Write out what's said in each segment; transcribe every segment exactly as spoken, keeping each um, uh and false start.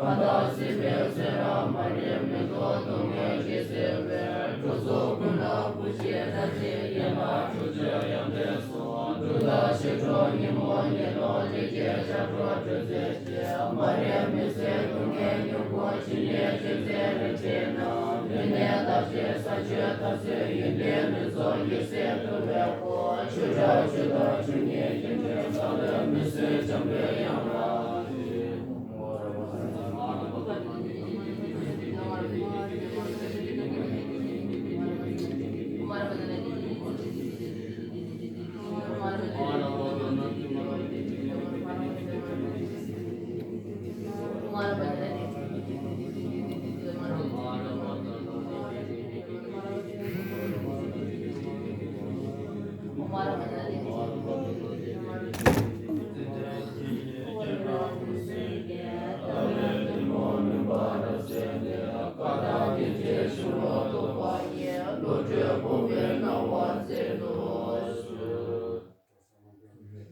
མ་དག་སྲིད་པའི་ཚེ་རབས་མ་རིག་མི་རྟོག་སྡུག་བསྔལ་གྱིས་གཟིར་བའི་གྲོགས་ཚོགས་ཀུན་ལ་སྐུ་ཞབས་ད་ཅི་ཡན་ལག་དྲུག་ཅུ་ཡང་དེ་སོགས་གྲུབ་མཐའ་ཞི་ཁྲོ་ཉོན་མོངས་ཉེར་ལོང་ལས་སྐྱེས་ཆགས་སྒྲོ་སྒྲོལ་མཛད་ཅིང་མ་རིག་མུན་སེལ་སྡུག་བསྔལ་མྱུ་གུ་ཇི་སྙེད་ཅི་མཛད་རིན་ཆེན་རྣམས་ལུས་གནད་བརྟག་ཅིང་ས་བཅུད་ཐ་ཚིག་ཡོན་ཏན་ལུས་རྫོགས་ཡེ་ཤེས་འདུ་བའི་སྒོ། ཆོས་གྲགས་ཆོས་བདག་ཆོས་ཉིད་ཀྱི་འབྲེལ་བ་ལས་མི་བཟོད་འཇམ་པའི་དབྱངས་ལ།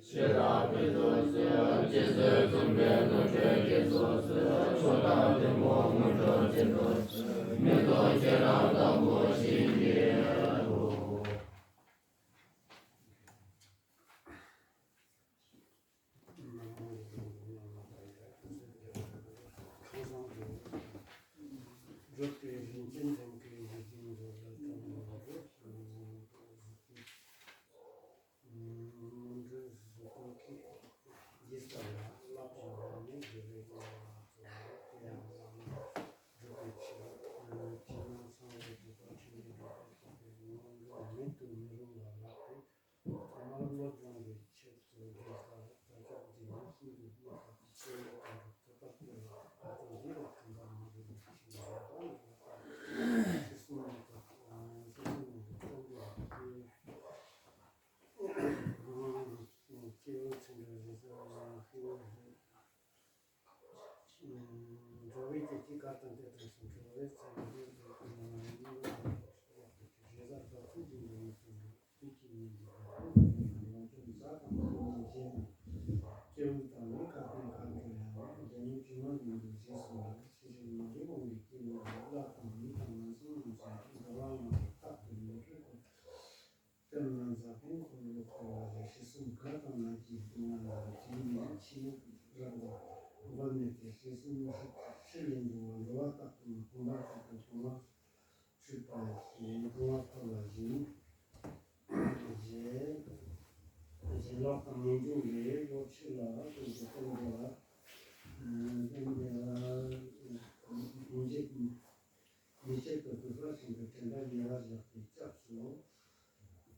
ཤེས་རབ་ཀྱི་ཐུགས་སུ་རྗེ་བཙུན་འཛུམ་པའི་ནོར་བུའི་གེགས་སོགས་སུ་མཆོག་དང་ཐུན་མོང་དངོས་གྲུབ་ཆེན་པོ་མི་ཐོབ་ཁྱེད་རང་དང་པོ་ཞིག་གིས། འགྲོ་བའི་རྒྱལ་གྱི་གར་དང་བདེ་དང་སུ་འགྲོ་བའི་ཚེ་འདི་རེས་གཟའ་ཟླ་ཚེས་བདུན་གྱི་ཉིན་དུ་འགྲོ། དུས་ཀྱི་ཉིན་གྱི་བར་དུ་ཡང་ཡོངས་གྲུབ་གཟའ་དང་ཕུར་བུ་རྗེས་དང་སྐྱེས་བུ་དང་ནི་བཀའ་དྲིན་གར་འགྲོ་ཡང་། རྒྱ་མི་དྲི་མ་ཡིན་དུ་རྗེས་སུ་འགྲོ། ཕྱི་ཕྱིར་མ་རིག་དབང་གིས་སྐྱེས་བུ་ལ་བླ་དང་མི་དང་ངན་སོང་རྣམས་སུ་འགྲོ་བ་ཡོངས་ལ་རྟག་ཏུ་ངོ་སྤྲོད་དགོས། དེ་ན་འཛག་པའི་འཁོར་ལོ་བསྐོར་བ་ལས་ཤི་གསོན་དགའ་དང་ནད་ཀྱི་སྡུག་བསྔལ་ལ་བརྒྱུད་ནས་འཆི་མེད་རབ་ལ་མགོན་མེད་དེ་ཤི་གསོན་ཧྲིལ་ལས་འབྱུང་བ་འགྲོ་བ་རྟག་ཏུ་ནི་གོམས་པར་བྱེད་པའི་གོམས་པ་འཁྲུལ་པ་ཞེས་སྡུག་བསྔལ་འཁོར་བ་བཞིན། ཞེས་ཞེན་ལོག་དང་ངེས་འབྱུང་གིས་བློ་ཕྱིར་ལ་ལྟོས་ཏེ་བསྟན་པ་ལ་བསྟན་པ་ལ་མི་བྱེད། མི་བྱེད་དུ་གུས་པ་བྱིན་གྱིས་དྲན་པ་ཉེ་བར་བཞག་པའི་སྐབས་སུ།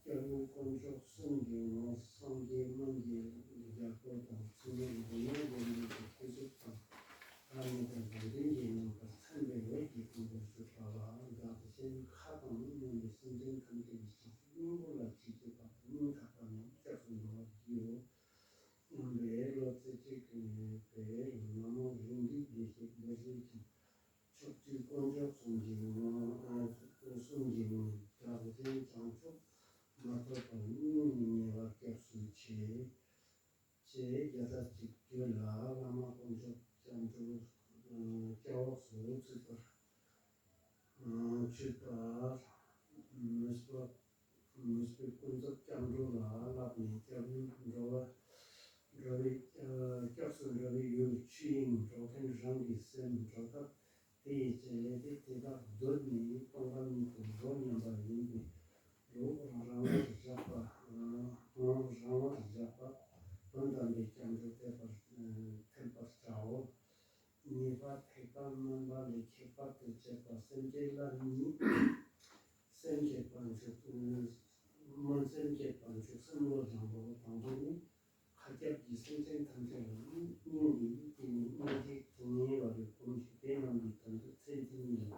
སྐྱེ་བོ་དཀོན་མཆོག་གསུམ་གྱི་ངོ་བོ་སངས་རྒྱས་སྨན་གྱི་རྒྱལ་པོ་དང་མཚུངས་མེད་མགོན་མེད་མགོན་མེད་ཀྱི་སྐུ་གཟུགས་དང་། ཨ་ནི་དང་དགེ་འདུན་གྱི་རྣམ་པར་མཚན་པའི་འོད་ཀྱིས་བསྐང་བར་གྱུར་པ་ལ་བདག་གཞན་ཁ་དང་མཉམ་པའི་སེམས་ཅན་ཐམས་ཅད་ཀྱི་ཆེད་དུ་སྙིང་པོ་ལ་ཆེས་སྐྱེད་པ་དང་སྙིང་ཐག་པ་ནས་སྐྱབས་སུ་འགྲོ་བར་བགྱིའོ། སྙམ་པའི་བློ་རྩེ་གཅིག་གིས་ནས་པའི་ན་མོ་རིགས་འདུས་བདེ་གཤེགས་བདེ་གཤེགས་ཀྱི་ཕྱོགས་བཅུའི་དཀོན་མཆོག་གསུམ་གྱི་ངོ་། གསུམ་གྱི་ངོ་བོ་བདག་གཞན་བྱང་ཆུབ་མ་ཐོབ་པར་སྙིང་ནས་ཉེ་བར་སྐྱབས་སུ་མཆི། ཅེས་བརྒྱ་རྩ་གཅིག་བརྗོད་ལ་བླ་མ་དཀོན་མཆོག་སྐྱབས་འགྲོ་སྐྱབས་འོག་སུ་ཚུད་པར། མཆོད་པ། མོས་པ། མོས་པའི་ཀུན་རྫོབ་སྐྱབས་འགྲོ་ལ་བསླབས་ནས་སྐྱབས་ཡུལ་འགྲོ་བ། འགྲོ་བའི་སྐྱབས་སུ་འགྲོ་བའི་ཡུལ་ཆོས་དབྱིངས་འགྲོ་མཁན་རང་གི་སེམས་འགྲོ་ཐབས་དེ་ཡི་བྱེད་ལས་དེ་དེ་དག་གདོད་ནས་སྟོང་པ་ཉིད་དུ་འགྲོ་སྙམ་པ་ཡིན་པས་ལུགས་རང་བར་བཞག་པ། ལུགས་རང་བར་བཞག་པ་དོན་དམ་པའི་སྐྱབས་འགྲོ་ཐེག་པར་ཐེག་པར་བྱའོ། གཉིས་པ་ཐེག་པ་དམན་པ་ལས་ཁྱད་པར་དུ་བྱས་པ་སེམས་བསྐྱེད་ལ་གཉིས། སེམས་བསྐྱེད་པ་མཆོག་སྨོན། སེམས་བསྐྱེད་པ་མཆོག་སེམས་བློ་བཟང་པོ་དང་པོ་ནི། མཁའ་ཁྱབ་ཀྱི་སེམས་ཅན་ཐམས་ཅད་ལ་སྙིང་གི་དབྱིངས་ནས་སྙིང་རྗེ་དྲི་ངན་བ་རེ་སྒོམ་ཞིང་དེ་རྣམས་ཀྱི་དོན་དུ་ཚེ་འདི་ཉིད་ལ་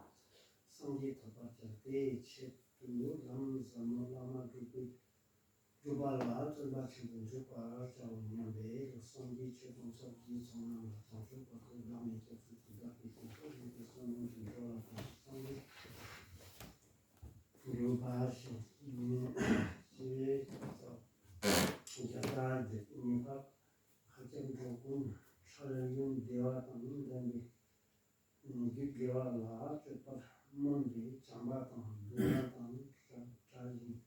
སངས་རྒྱས་ཐོབ་པར་བྱ། དེའི་ཆེད་དུ་ལམ་ཟབ་མོ་བླ་མ་སྒྲུབ་པའི་སྒྲུབ་པ་ལ་བརྩོན་པ་ཆེན་པོ་འཇུག་པར་བྱའོ་སྙམ་པས་སངས་རྒྱས་ཆོས་དང་ཕྱག་རྒྱའི་ཚོགས་རྣམས་ལ་བྱང་ཆུབ་བར་དུ་བདག་ནི་སྐྱབས་སུ་མཆི། བདག་གིས་ཀྱང་སངས་རྒྱས་ཀྱི་བསོད་ནམས་ཀྱིས་འགྲོ་བ་དང་སངས་རྒྱས་འགྲུབ་པར་ཤོག་ཅེས་བརྒྱ་རྩ་བརྒྱད་གཉིས་པ། མཁའ་ཁྱབ་འགྲོ་ཀུན་འཁྲུལ་ཡུལ་བདེ་བ་དང་ལྡན་པའི་ བ་ལ་སྤྱོད་པར་སྨོན་པས་བྱམས་པ་དང་སྡུག་བསྔལ་དང་བྲལ་བྲལ་ཞིང་།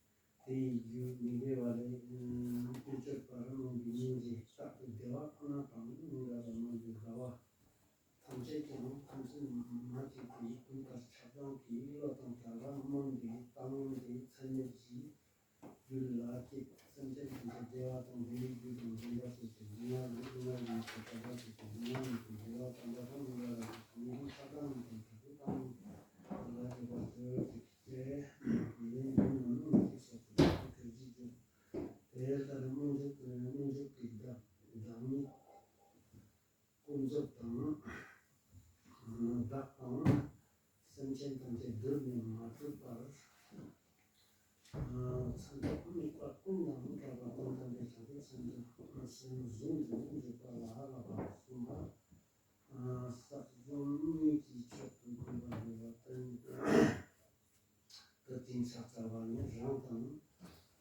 དེ་ཡི་རྒྱུ་མི་དགེ་བ་ལས་མི་སྤྱོད་པར་སྨོན་པའི་སྙིང་རྗེ་རྟག་ཏུ་བདེ་བ་ཁོ་ན་དང་སྙིང་རྗེ་ལ་སྨོན་པའི་དགའ་བ་ཐམས་ཅད་ཀྱང་ཐམས་ཅད་མ་མ་བཅད་པའི་ཀུན་ཏུ་ཆགས་སྡང་གི་བློ་དང་བྲལ་བར་སྨོན་པའི་གཏམ་དེ་ཚད་མེད་ཀྱི་རྒྱུད་ལ་སྐྱེས་པ་སེམས་ཅན་ཐམས་ཅད་བདེ་བ་དང་ལྡན་པའི་རྒྱུ་དང་ལྡན་པ་སོགས་ཀྱི་སྡུག་བསྔལ་ལས་སྡུག་བསྔལ་ཡིན་ཞེས་བྱ་བ་སོགས་ཀྱི་སྡུག་བསྔལ་ཡིན་ཞེས་བྱ་བ་དམ་པ་དང་མི་འདྲ་བ་ཞིག་ཉེ་རིང་ཆགས་སྡང་གཉིས་ཀྱི་དྲག་པོའི་གཏམ་ལ་སྐྱེས་པ་ཚོལ་ཞིག་སྟེ། ལན་རྒྱུ་ནི་སྨོན་ཞིག་སོགས་ཀྱི་ཐོག་ཏུ་གྱུར་ཅིག་གྱུར། དེ་ལྟར་སྨོན་འཇུག་སྨོན་འཇུག་གི་བདག་བདག་ཉིད་ཀུན་རྫོབ་དང་། བདག་དང་སེམས་ཅན་ཐམས་ཅད་གདོད་ནས་མ་གྲུབ་པར། མཚན་ཐོག་དམིགས་པ་ཀུན་དང་བྲལ་བ་དོན་དམ་པའི་བྱང་ཆུབ་སེམས་དང་སེམས་ཟུང་དུ་འཇུག་པ་ལ་བསླབ་པ་གསུངས་པ། ཟབ་གསུམ་གཉིས་ཀྱི་མཆོག་ཏུ་གྱུར་པ་ཡོད་པ་སྟོན། དེ་བསྟན་ཕྱག་འཚལ་བ་ནི་རང་དང་།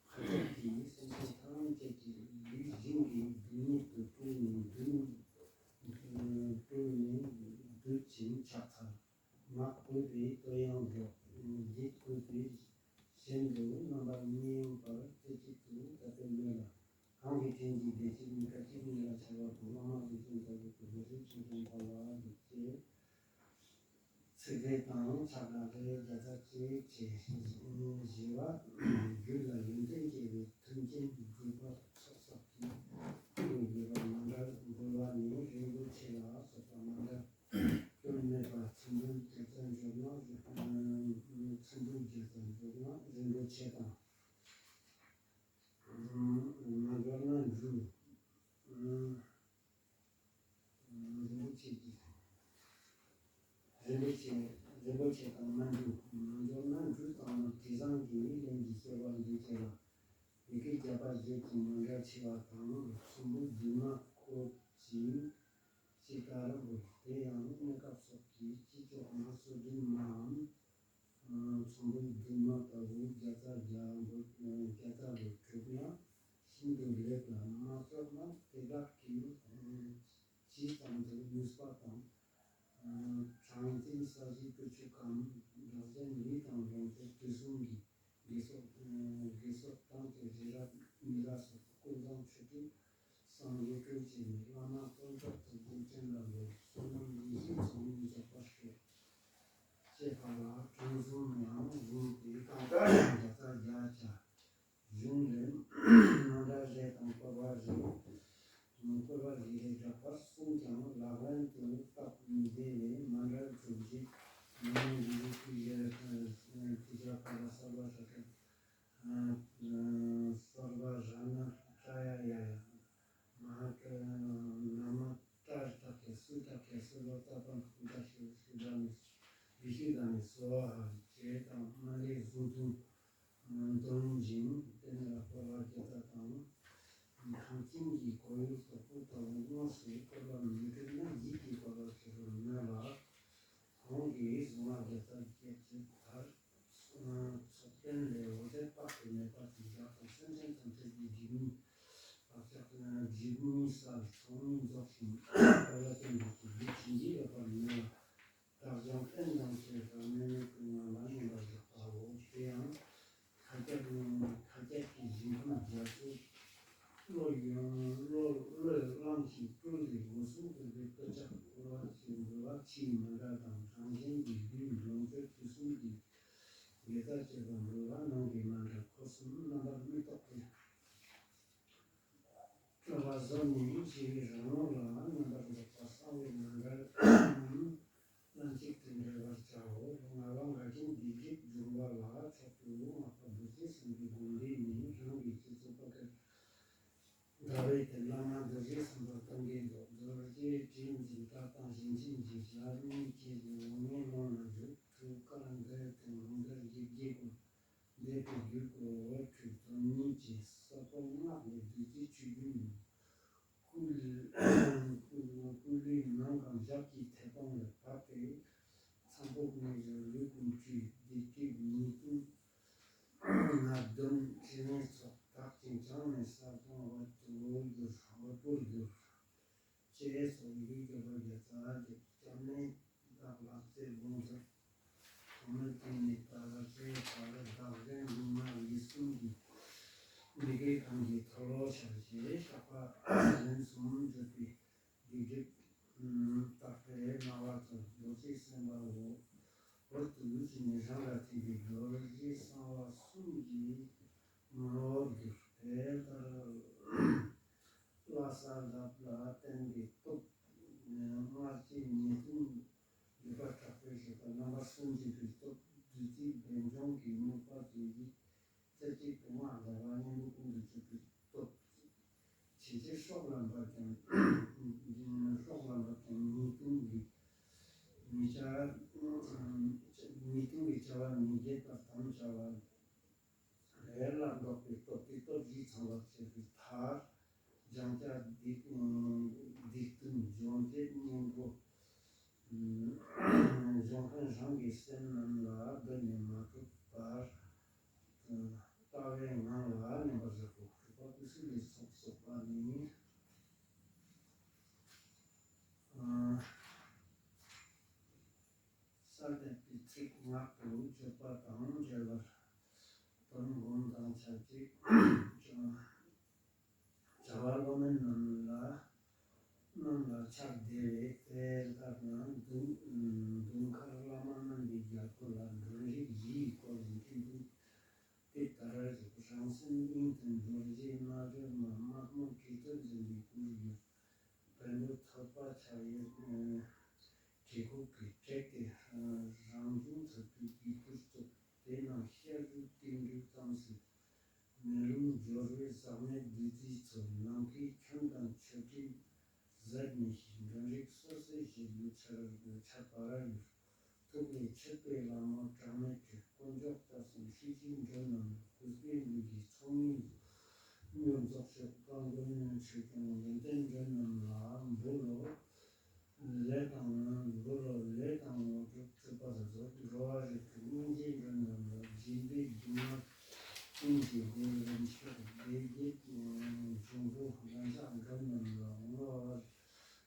མཁའ་ཁྱབ་ཀྱི་སེམས་ཅན་ཐམས་ཅད་ཀྱི་ལུས་ཞིང་གི་སྡུག་བསྔལ་དུ་སྤྲུལ་ནས་སྡུག་སྤྲུལ་ནས་སྡུག་ཅིང་ཕྱག་འཚལ། ངག་གུས་པས་བསྟོད་དབྱངས་སྒྲོག །ཡིད་གུས་པས་གཞན་དུ་རྣམ་པར་སྨིན་པར་རྩེ་གཅིག་ཏུ་དད་པས་སྨོན་ལ། གང་གི་དྲིན་གྱིས་བདེ་སྐྱིད་མི་འགའ་ཞིག་ཉེ་བར་ཆགས་པ་དང་བླ་མ་ལུས་ཅན་ལྟ་བུ་གི་ལུས་རིགས་ཆུང་ཆུང་དག་ལ་འདུག་སྟེ། ཚིག་རེ་དང་ཕྱག་རྒྱ་རེ་བརྒྱ་རྩ་གཅིག་བྱས། བཞི་པ། རྒྱུད་ལ་ཡོན་ཏན་སྐྱེ་བའི་མཐུན་རྐྱེན་སྒྲུབ་པ་ཚོགས་བསགས་ཀྱི་ཀུན་དགོས་པ་མ་འདྲ་འགྲོ་བ་ནི་རིན་པོ་ཆེ་ལ་སོགས་པ་མ་འདྲ་སྐྱོན་མེད་པ་ཚིག་འབྲུ་བརྒྱ་རྩ་འབྱོར་ན་ཚིག་འབྲུ་བརྒྱ་རྩ་འབྱོར་ན་རིན་པོ་ཆེ་དང་། མ་འབྱོར་ན་འབྲུ། རིན་པོ་ཆེ་གི། རིན་པོ་ཆེ། རིན་པོ་ཆེ་དང་མ་འབྲུ། མ་འབྱོར་ན་འབྲུ་དང་དྲི་བཟང་གི་རླན་གྱི་སྐྱེ་བ་འདུས་བྱས་ལ། ཡི་གེ་བརྒྱ་པ་བརྒྱད་ཀྱི་མ་འདྲ་ཆེ་བ་དང་། ཚོམ་བུ་བདུན་མ་བཀོད་ཅིང་། ཅི་ལྟར་འབུལ། དེ་ཡང་གནས་སྐབས་སོགས་ཀྱི་སྤྱི་ལྕོགས་ན་སོ་བདུན་མའམ། ཚོམ་བུ་བདུན་མ་ལྟ་བུ་བརྒྱ་རྩ་བརྒྱ་འབུལ་བརྒྱ་རྩ་ལས་གྲུབ་ན་ཤིན་ཏུ་ལེགས་ལ། མ་གྲུབ་ན་དེ་དག་གི་ཇི་ཙམ་དུ་ནུས་པ་དང་། གྲངས་ཅན་ས་གཞི་སྤོས་ཆུ་ཁམས། གྲགས་ཅན་ལུས་དང་ལོངས་སྤྱོད་དུས་གསུམ་གྱི། དགེ་ཚོགས་དགེ་ཚོགས་དང་དེ་རི་རབ་མི་རབ་སོགས་ཀུན་བཟང་ཆོས་སྐུ་སངས་རྒྱས་སྤྲུལ་བྱས་ནས། བླ་མ་དཀོན་མཆོག་ཐུགས་རྗེ་ཅན་ལ་འབུལ། བསོད་ནམས་ཡེ་ཤེས་ཚོགས་གཉིས་རྫོགས་པར་ཤོག །ཅེས་པ་ལ་གྲངས་སུ་ཡང་བཟུང་སྟེ་གང་ལྟར་བརྒྱ་རྩ་བརྒྱ་བྱ། གཞུང་ལས་མ་འདྲ་རེ་དང་བསྐོར་བ་རེ། བསྐོར་བ་རེ་རེ་བསྒྲགས་པར་གསུངས་ཀྱང་ལག་ལེན་དུ་བསྟར་མི་བདེ་བས་མ་འདྲ་བསྒྲུབ་བྱེད། མ་ནིང་གི་ཡུལ་དུ་ཡར་དུ་བཞག་པ་ལ་གསར་བ་ར་གསར་བ་ར་ན་ཏྲ་ཡ་ཡ་ཡ། མ་ཧཱ་ན་མ་ཏྲ་ཏྲ་ཁེ་སུ་ཏྲ་ཁེ་སུ་ལོ་ཏ་པ་ཁུ་ཏ་ཤུ་ཤུ་ད་ནི་བི་ཤུ་ད་ནི་སོ་ཧ་ཅེས་དང་མ་ལས་གཟུང་ཐུང་། དོན་བཞིན་བསྟན་ལ་སྐོར་བ་རྒྱ་ཚ་དང་། ཁང་ཁྱིམ་གྱི་སྐོར་ཡུག་སོགས་པོ་ལྟ་བུ་དངོས་སུ་སྐོར་བ་མི་འགྲུབ་ན་ཡིད་ཀྱི་སྐོར་བ་ཞིག་རུ་མོས་ལ། ཁོང་གིས་གཟུངས་སྔགས་རྒྱ་ཚ་བརྒྱད་ཅུ་མཐར། ཚོགས་རྟེན་ལས་འོད་ཟེར་དཔག་ཏུ་མེད་པ་དེ་དག་དང་སེམས་ཅན་ཐམས་ཅད་ཀྱི་སྒྲིབ་གཉིས་བག་ཆགས་སྒྲིབ་གཉིས་སལ་ཚོགས་གཉིས་རྫོགས་ཤིང་དཔལ་ལ་བརྟན་པའི་ཚུལ་གྱིས་བྱིན་གྱིས་བརླབ་པར་མོས་ལ། བདག་ཀྱང་རྟེན་དང་བཅས་པ་གནས་མེད་ཀུན་ལ་མཉམ་པར་བཞག་པའོ། དེ་ཡང་མཁའ་ཁྱབ་མཁའ་ཁྱབ་ཀྱི་རིགས་རྒྱ་མཚོ་བློ་ཡོངས་བློ་བློས་བླངས་ཤིང་སྤྲུལ་ཏེ་འོད་སྲུང་སྟོན་པའི་གཏོད་ཕྱག་བསྐོར་བ་ཞེས་འབུལ་བ་ཕྱིའི་མ་འདྲ་དང་གྲངས་ཅན་གྱི་ལུས་ལོངས་སྤྱོད་དུས་གསུམ་གྱི་དགེ་རྩ་བཅས་པ་འབུལ་བ་ནང་གི་མ་འདྲ་འཁོར་གསུམ་རྣམ་པར་མི་རྟོག་པའི། སྤྲོ་བ་བཟོ་ནས་ཤེས་རིག་རང་ངོ་ལ་རྣམ་པར་རྫོགས་པ་གསང་བའི་མ་འདྲ་རྣམས་ལན་གཅིག་ཏུ་འགྲེལ་བར་བྱའོ། ལྔ་པ་འགལ་རྐྱེན་སྡིག་སྒྲིབ་སྦྱོང་བ་ལ་མཆོག་ཏུ་བསྔགས་པ་རྡོ་རྗེ་སེམས་དཔའི་དགོངས་འགྲེལ་ནི་རང་གི་སྤྱི་གཙུག་པ་ཀིརྟི་ཟླ་བའི་དེ་བླ་མ་རྡོ་རྗེ་སེམས་དཔའ་ཏང་གའི་མདོག་རྡོ་རྗེ་དྲི་འཛིན་ལྟ་སྟངས་བཞིན་ཅན་གྱི་ཞལ་གཉིས་ཁྱེད་ཀྱི་འོ་ངའི་ཀློང་ན་བཞུགས། ཐུགས་ཀར་མཛད་དེ་ལུང་དར་ཡིག་བརྒྱའི་སྐུ། འདས་པའི་རྒྱུད་ཀྱི་འོད་འཕྲོས་དོན་གཉིས་ཀྱི་ས་སྐོར་སྔགས་ལས་བདུད་རྩིའི་ཆུ་རྒྱུན་ནི། སྐུ་ལུས་ནམ་མཁའ་ཞབས་ཀྱི་མཐེ་བོང་ལས་བབས་ཏེ། མཚན་དཔོག་ནས་བཟུང་ལུས་ཀུན་འཁྲུས་བདེ་སྐྱིད་ཉིད་དུ་ང་གདོན་ཕྲིན་ལས་ཚོགས་དག་ཅིང་བྱང་ནས་ས་སྟོང་བར་དུ་འགྱུར་བར་པོར་འགྱུར། ཅེས་སོགས་ཡི་གེ་བརྒྱ་རྩ་བརྒྱད་སྐྱབས་གནས་བདག་ལ་ ཚེ་དགོངས་ཚུལ། ཐོག་མའི་སྟེང་ནས་ད་རེས་ད་རེས་བདག་གཞན་སྡུག་བསྔལ་ཡིད་གསུམ་གྱི་མི་དགེ་གང་གིས་མཐོལ་ལོ་བྱ་ཞེས་བཤགས་པ་ལན་གསུམ་བརྗོད་པའི་སྡིག་སྒྲིབ་དག་པའི་སྣང་བ་དང་རྡོ་རྗེ་སེམས་དཔའ་འོ། འོ་དུ་ལུས་ནི་རང་ལ་ཐིམ་པའི་རྡོ་རྗེ་གསང་བ་གསུམ་གྱི་ངོ་བོར་གྱུར། དེ་ལྟར་བསླབ་པ་ལ་བརྟེན་པའི་སྟོབས། སྔར་གྱི་ཉེས་ལྟུང་སྒྲིབ་པ་དྲག་པོས་བསླད་པ་རྣམ་པར་སུན་འབྱིན་པའི་སྟོབས། བདུད་རྩི་སྦས་མཆོག་གི་སྨྱུག་པ་དེ་ཡིས་རྩེ་གཅིག་ཏུ་སྔགས་བཟླ་བ་གཉེན་པོ་ཀུན་ཏུ་སྤྱོད་པའི་སྟོབས། ཇི་ཕྱིར་སྲོག་ལ་འབབ་ཀྱང་། སྲོག་ལ་འབབ་ཀྱང་ཉེས་ལྟུང་གི་མི་བྱ། ཉེས་ལྟུང་གི་བྱ་བ་མི་བགྱིད་པར་དམ་བཅའ་བ། ལས་ལ་འགྲོགས་པའི་སྟོབས་ཀྱིས་སྟོབས་བཞི་ཚང་བར་བྱེད་པའི་མཐར། སྦྱང་བྱ་སྡིག་སྡིག་ལྟུང་སྦྱོང་བྱེད་གཉེན་པོ། སྦྱོང་མཁན་རང་གི་སེམས་རྣམས་ལ་གདོད་ནས་མ་གྲུབ་པར་ལྟ་བའི་ངང་ལ་མཉམ་པར་བཞག་གོ། དྲུག་པ་ཀུ་སུ་ལུ་སོགས་སོགས་པ་ནི། ས་གནས་པའི་ཚིག་ངག་ཏུ་བརྗོད་པ་དང་འབྲེལ་བར་དོན་སྒོམ་དང་ཆབས་ཅིག་བྱ་བ་སློབ་མ་རྣམས་ལ་རྣམས་ལ་ཕྱག་བདེ་བས། དེ་ལྟར་ན་དུང་དུང་དཀར་བླ་མ་རྣམ་པའི་རྒྱལ་པོ་ལ་མགྲོན་རིགས་བཞི་ཡི་སྐོར་ནས་ཁྲིད་འདུག། དེ་ལྟར་རང་སེམས་དབྱིངས་དང་རྡོ་རྗེ་རྣལ་འབྱོར་མ་དམར་མོ་གི་ཐོད་འཛིན་པའི་སྐུར་གྱུར། བཻ་ཌཱུརྱ་ཐོད་པ་ཕྱག་གཡས་གྲི་གུག་གིས་བྲེགས་ཏེ་རང་བྱུང་ཐོད་པའི་དཀྱིལ་འཁོར་བཙུགས། དེ་ནང་བཤད་སྒྲུབ་ཏིང་འབྲུ་རྩམ་ཟན་མེ་ལོང་སྦྱོར་བས་ཟག་མེད་བདུད་རྩིས་མཚོ། ནམ་མཁའི་ཁྱོན་དང་མཆོད་སྤྲིན་ཟད་མི་ཤེས། མགྲོན་རིགས་སོ་སོའི་ཞལ་ལུས་ཆར་ཆར་པ་ར་ཡུར། ཐུགས་ལས་མཆོད་པའི་ལྷ་མོ་གྲངས་མེད་འཕྲོས། དཀོན་མཆོག་རྩ་གསུམ་ཤེར་ཕྱིན་མགྲོན་རྣམས་ལ། གུས་པའི་ལུས་ཀྱི་ཚོགས་གཉིས་མྱུར་རྫོགས་ཤོག། བཀའ་མགོན་ཆོས་སྐྱོང་ཡོན་ཏན་མགྲོན་རྣམས་ལ། འབུལ་ལོ་ལས་དང་འབུལ་ལོ་ལས་དང་དངོས་གྲུབ་སྒྲུབ་པར་མཛོད། འགྲོ་བ་རིགས་དྲུག་སྙིང་རྗེའི་མགྲོན་རྣམས་ལ། སྦྱིན་པའི་སྡུག་བསྔལ་ཀུན་གྱི་སྒོ་ལེན་ཤོག། བདེ་དགྱེས་འབྱུང་པོ་འདོད་ཆགས་མགྲོན་རྣམས་ལ། བསྔོ་བ་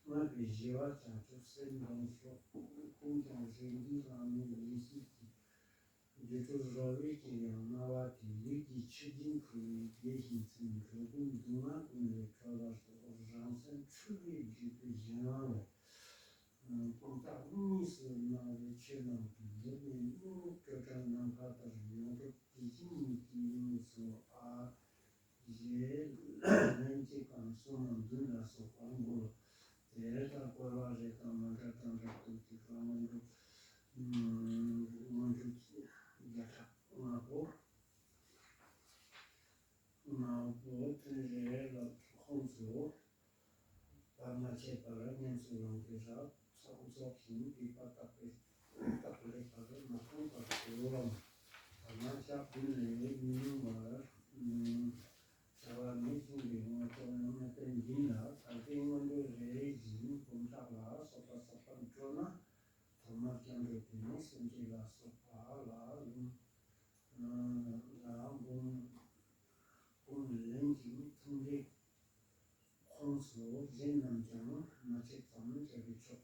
བསྔོས་པའི་ཞི་བ་བྱང་ཆུབ་སེམས་ལྡན་ཤོག། ཀུན་ཀྱང་རིགས་མཐུན་བླ་མའི་ཡེ་ཤེས་ཀྱི་སྒྱུ་འཕྲུལ་རོལ་པས་ཅིར་ཡང་སྣང་བ་དེ། ལུས་ཀྱི་ཆུ་རྒྱུན་འཁོལ་བའི་དགྱེས་ཤིང་ཚིམ། འགྲོ་ཀུན་སྡུག་བསྔལ་ཀུན་ལས་གྲོལ་བར་ཤོག། རང་སེམས་འཁྲུལ་པས་བསྒྲིབས་པའི་གཞན་དབང་ལས། དཀོན་མཆོག་དངོས་སུ་སྣང་བའི་ཆོས་རྣམས་ཀྱིས། ལུས་ནི་སྨིན་མེད་སྤྲོས་བྲལ་ནམ་མཁའ་ལྟར། ཡོངས་གྲུབ་དེ་བཞིན་ཉིད་ཀྱི་དངོས་སུ་ཨ། ཞེས་ལན་གཅིག་གམ་གསུམ་མམ་བདུན་ལ་སོགས་པ་འབུལ་ལོ། དེ་ལྟར་བསྐོར་བ་རེ་དང་མ་འདྲ་དང་འདྲ་སྟོབས་ཀྱིས་སྔོན་འགྲོ་སྔོན་འགྲོ་བརྒྱ་ཕྲག་ལྔ་པོ་ལྔ་པོ་ཐུན་རེ་ལ་ཁོངས་སུ་བར་མ་ཆད་པར་ཉམས་སུ་བླང་སྟེ་རབ་ཚོགས་རྫོགས་ཤིང་སྡིག་པ་དག་པའི་དག་ལས་པར་མ་སྤངས་པར་དུ་ལམ་བར་མ་ཞག་བདུན་ལས་མི་ཉུང་བར་བྱ་བ་མི་གསུངས་པའི་ངོ་ཅོག་ནི་དམིགས་རྟེན་བདུན་ལ་བར་པའི་སྔོན་འགྲོ་རེ་བཞིན་དགོངས་དག་ལ་སོགས་པ་བསགས་པར་སྤྲོ་ན། ཐོག་མར་སྐྱབས་འགྲོ་དེ་ནས་སེམས་བསྐྱེད་ལ་སོགས་པ་ལ་ལུང་ལ་འབུམ་འབུམ་ལེན་ཅིང་ཐུན་རེ་ཁོངས་སུ་གཞན་རྣམས་ཀྱང་མ་ཆད་ཙམ་བྱ་བས་ཆོག།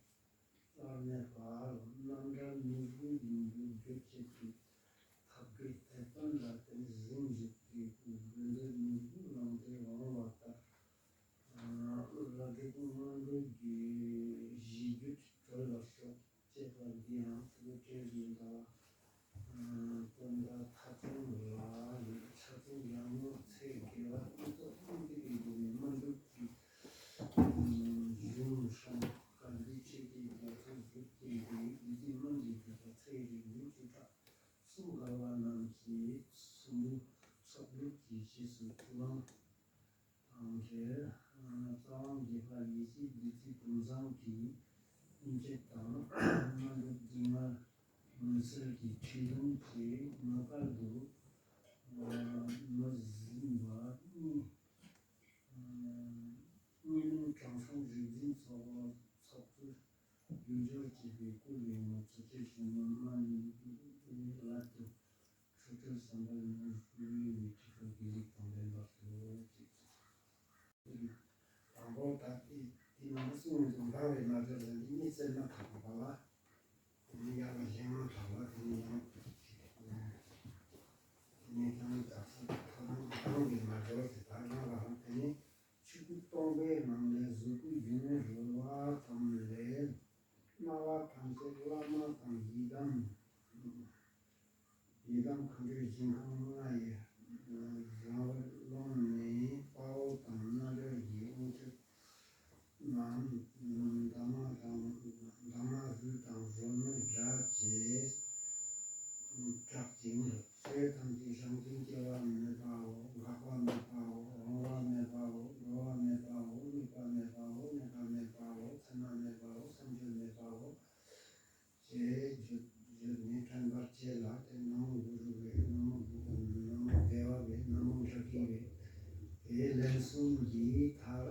སླར་གནས་པ་ལ་རྣམ་འདྲེན་ནོར་བུ་ཡིན་པའི་རྒྱུ་བྱེད་ཀྱི་ཐབས་ཀྱི་དེད་དཔོན་ལ་བརྟེན་ཟིན་བཞུགས་ཏེ་དགོས་འདོད་ནོར་བུ་ལམ་དུ་འོང་བ་ལྟར། ལ་དེ་ཀུན་སྔོན་འགྲོ་གི་གཞི་རྒྱུད་གྲོལ་བར་ཤོག། ཅེས་པ་འདི་ཡང་ཐུགས་བྲེལ་ཡིན་པ། སྟོན་ཟླ་ཐ་ཚིག་ལ་ཡོད། ཆ་ཚིག་ཡང་ནོ་ཚེ་དགེ་བ་ཀུན་ཐོབ་སྙིང་ཐིག་གི་སྒོ་ནས་སྨོན་འཇུག་གི་གཞུང་ཧྲང་ག་འདུས་ཆོས་ཀྱི་རྒྱ་མཚོ་བཞུགས་ཏེ་འདིའི་བདུད་རྩི་སྨན་གྱི་བརྒྱུད་པ་ཚེ་རིང་ལོ་བཅུ་ཕྲག་གསུམ་བརྒལ་བ་རྣམས་ཀྱིས་ཚོགས་སྒྲུབ་ཀྱི་རྗེས་སུ་བསླང་། དང་འབྲེལ། རྩ་དབང་རྒྱས་པ་ཡེ་ཤེས་བདུད་རྩི་དྭངས་བཟང་གི་སྨིན་བྱེད་དང་། སྔོན་འགྲོ་སྡུག་བསྔལ་མུན་སེལ་གྱི་ཁྲིད་ལུང་བཅས་ངེས་པར་དུ་མི་ཟིན་པ་གཉིས། གཉིས་ལུང་དྲང་སྲོང་རིག་འཛིན་ཚོགས་ཚོགས་གཙོས་རྒྱུ་སྦྱོར་བྱས་པའི་སྐུ་ལས་ངོ་ཚོགས་ཀྱི་གཞུང་ལུང་མ་ནི་ལ་དུ། ཆོ་འཕྲུལ་བསམ་པ་ཉིད་སྐུའི་ཡུལ་གྱི་ཁོ་དགེ་ལེགས་དང་ལྡན་པར་ཤོག་ཅེས། དང་པོ་ད་ལྟའི་དེ་ནང་གསུངས་དུ་འབར་བའི་རྣལ་འབྱོར་ལ་འདི་གཉིས་བཙལ་ན་ཐག་པ་ལ། དེ་ནི་ ཡི་དམ་མཁའ་འགྲོའི་ཞིང་ཁམས་ལྔ་ཡི་རང་བར་ཀློང་ནས་དཔའ་བོ་དང་རྣལ་འབྱོར་གྱི་དབང་ཕྱུག་རྣམས་གདམས་ངག་དང་གདམས་ངག་གཟུགས་དང་རོལ་མོའི་སྒྲ་བཅས་གྲགས་ཤིང་། ཆོས་ཐམས་ཅད་རང་བཞིན་སྐྱེ་བ་མེད་པའོ། འགག་པ་མེད་པའོ། རུང་བ་མེད་པའོ། གྲོལ་བ་མེད་པའོ། དམིགས་པ་མེད་པའོ། གནས་སྐབས་མེད་པའོ། མཚན་མ་མེད་པའོ། བསམ་བརྗོད་མེད་པའོ། ཞེས་བརྗོད་བརྗོད་ནས་དྲན་པར་བྱས་ལ། དེ་ན་མོ་གུ་རུ་བས། ན་མོ་གུ་ན་མོ་དེ་བ་བས། ན་མོ་ཛ་ཀི་བས། དེ་ལན་གསུམ་གྱི་མཐར།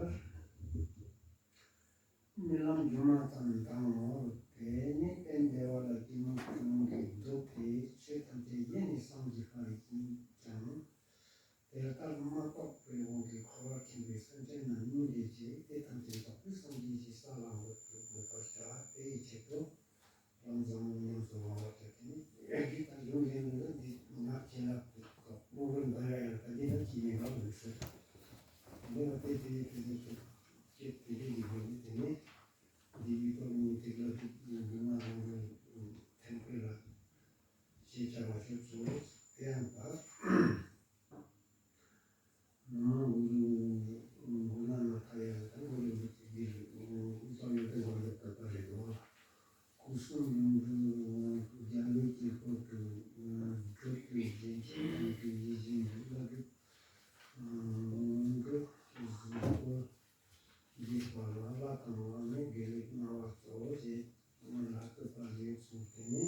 རྨི་ལམ་སྒྱུ་མ་ཙམ་དང་ངོ་། དེ་ནི་རྟེན་བདེ་བ་ལ་སྐྱིད་མོ་སྐྱིད་མོ་གི་མདོ་དེ་ཆོས་ཐམས་ཅད་ཡེ་ནས་བསམ་གྱིས་ཁ་ཡིན་ཀྱང་། དེ་ལྟར་མ་རྟོགས་པའི་དབང་གིས་འཁོར་བར་ཁྱིམ་པའི་སེམས་ཅན་རྣམས་སྙིང་རེ་རྗེ། དེ་ཐམས་ཅད་རྫོགས་པའི་སངས་རྒྱས་ཀྱི་ས་ལ་འགོད་དུ་འགོད་པར་བྱ། དེ་ཡི་ཆེད་དུ་ལམ་ཟབ་མོ་ཉམས་སུ་བླང་བར་བྱ་སྟེ། ཡ་གི་ད་ཡོང་ཡན་ལ་འདི་ང་ཁྱེད་ལ་དངོས་པོ་འདི་ཡ་ཡང་ད་འདི་ན་ཅི་ཡིན་ལ་འོས་ཟེར། འདི་ལ་དེ་དེ་དེ་དེ་དེ་དེ་དེ་དེ་དེ་དེ་ནི་འདི་ཡི་ཏོག་ནི་དེ་ལ་དེ་འདི་ན་རང་རང་ཐེམ་སྐས་ལ་ཞེས་བྱ་བ་ཞུ་ཚུལ་དེ་ཡང་ད། ནང་གུ་རུ་གུ་ན་ན་ཐ་ཡ་དང་གུ་རུ་འདི་ཚོ་འདི་རེད། ཨོ་ད་ཡོད་དེ་འགོ་འདི་ལྟ་ལྟ་རེད་འདུག་སྐུ་གསུང་ཡུམ་གྲུ་རྒྱ་མའི་དཀྱིལ་འཁོར་དུ་སྒྲུབ་པའི་རྗེས་ཀྱི་ཡུམ་གྱི་ཡིད་བཞིན་གྱི་བླ་སྒྲུབ་ལྷུན་གྲུབ་གཟུགས་པོ་འདི་བར་ལ་བླ་དང་བླ་མའི་དགེ་ལེགས་སྨྲ་བ་གཙོ་བོ་ཞེས་སྔོན་ལ་བསྟོད་པ་ལས་གསུངས་ཏེ་ནི།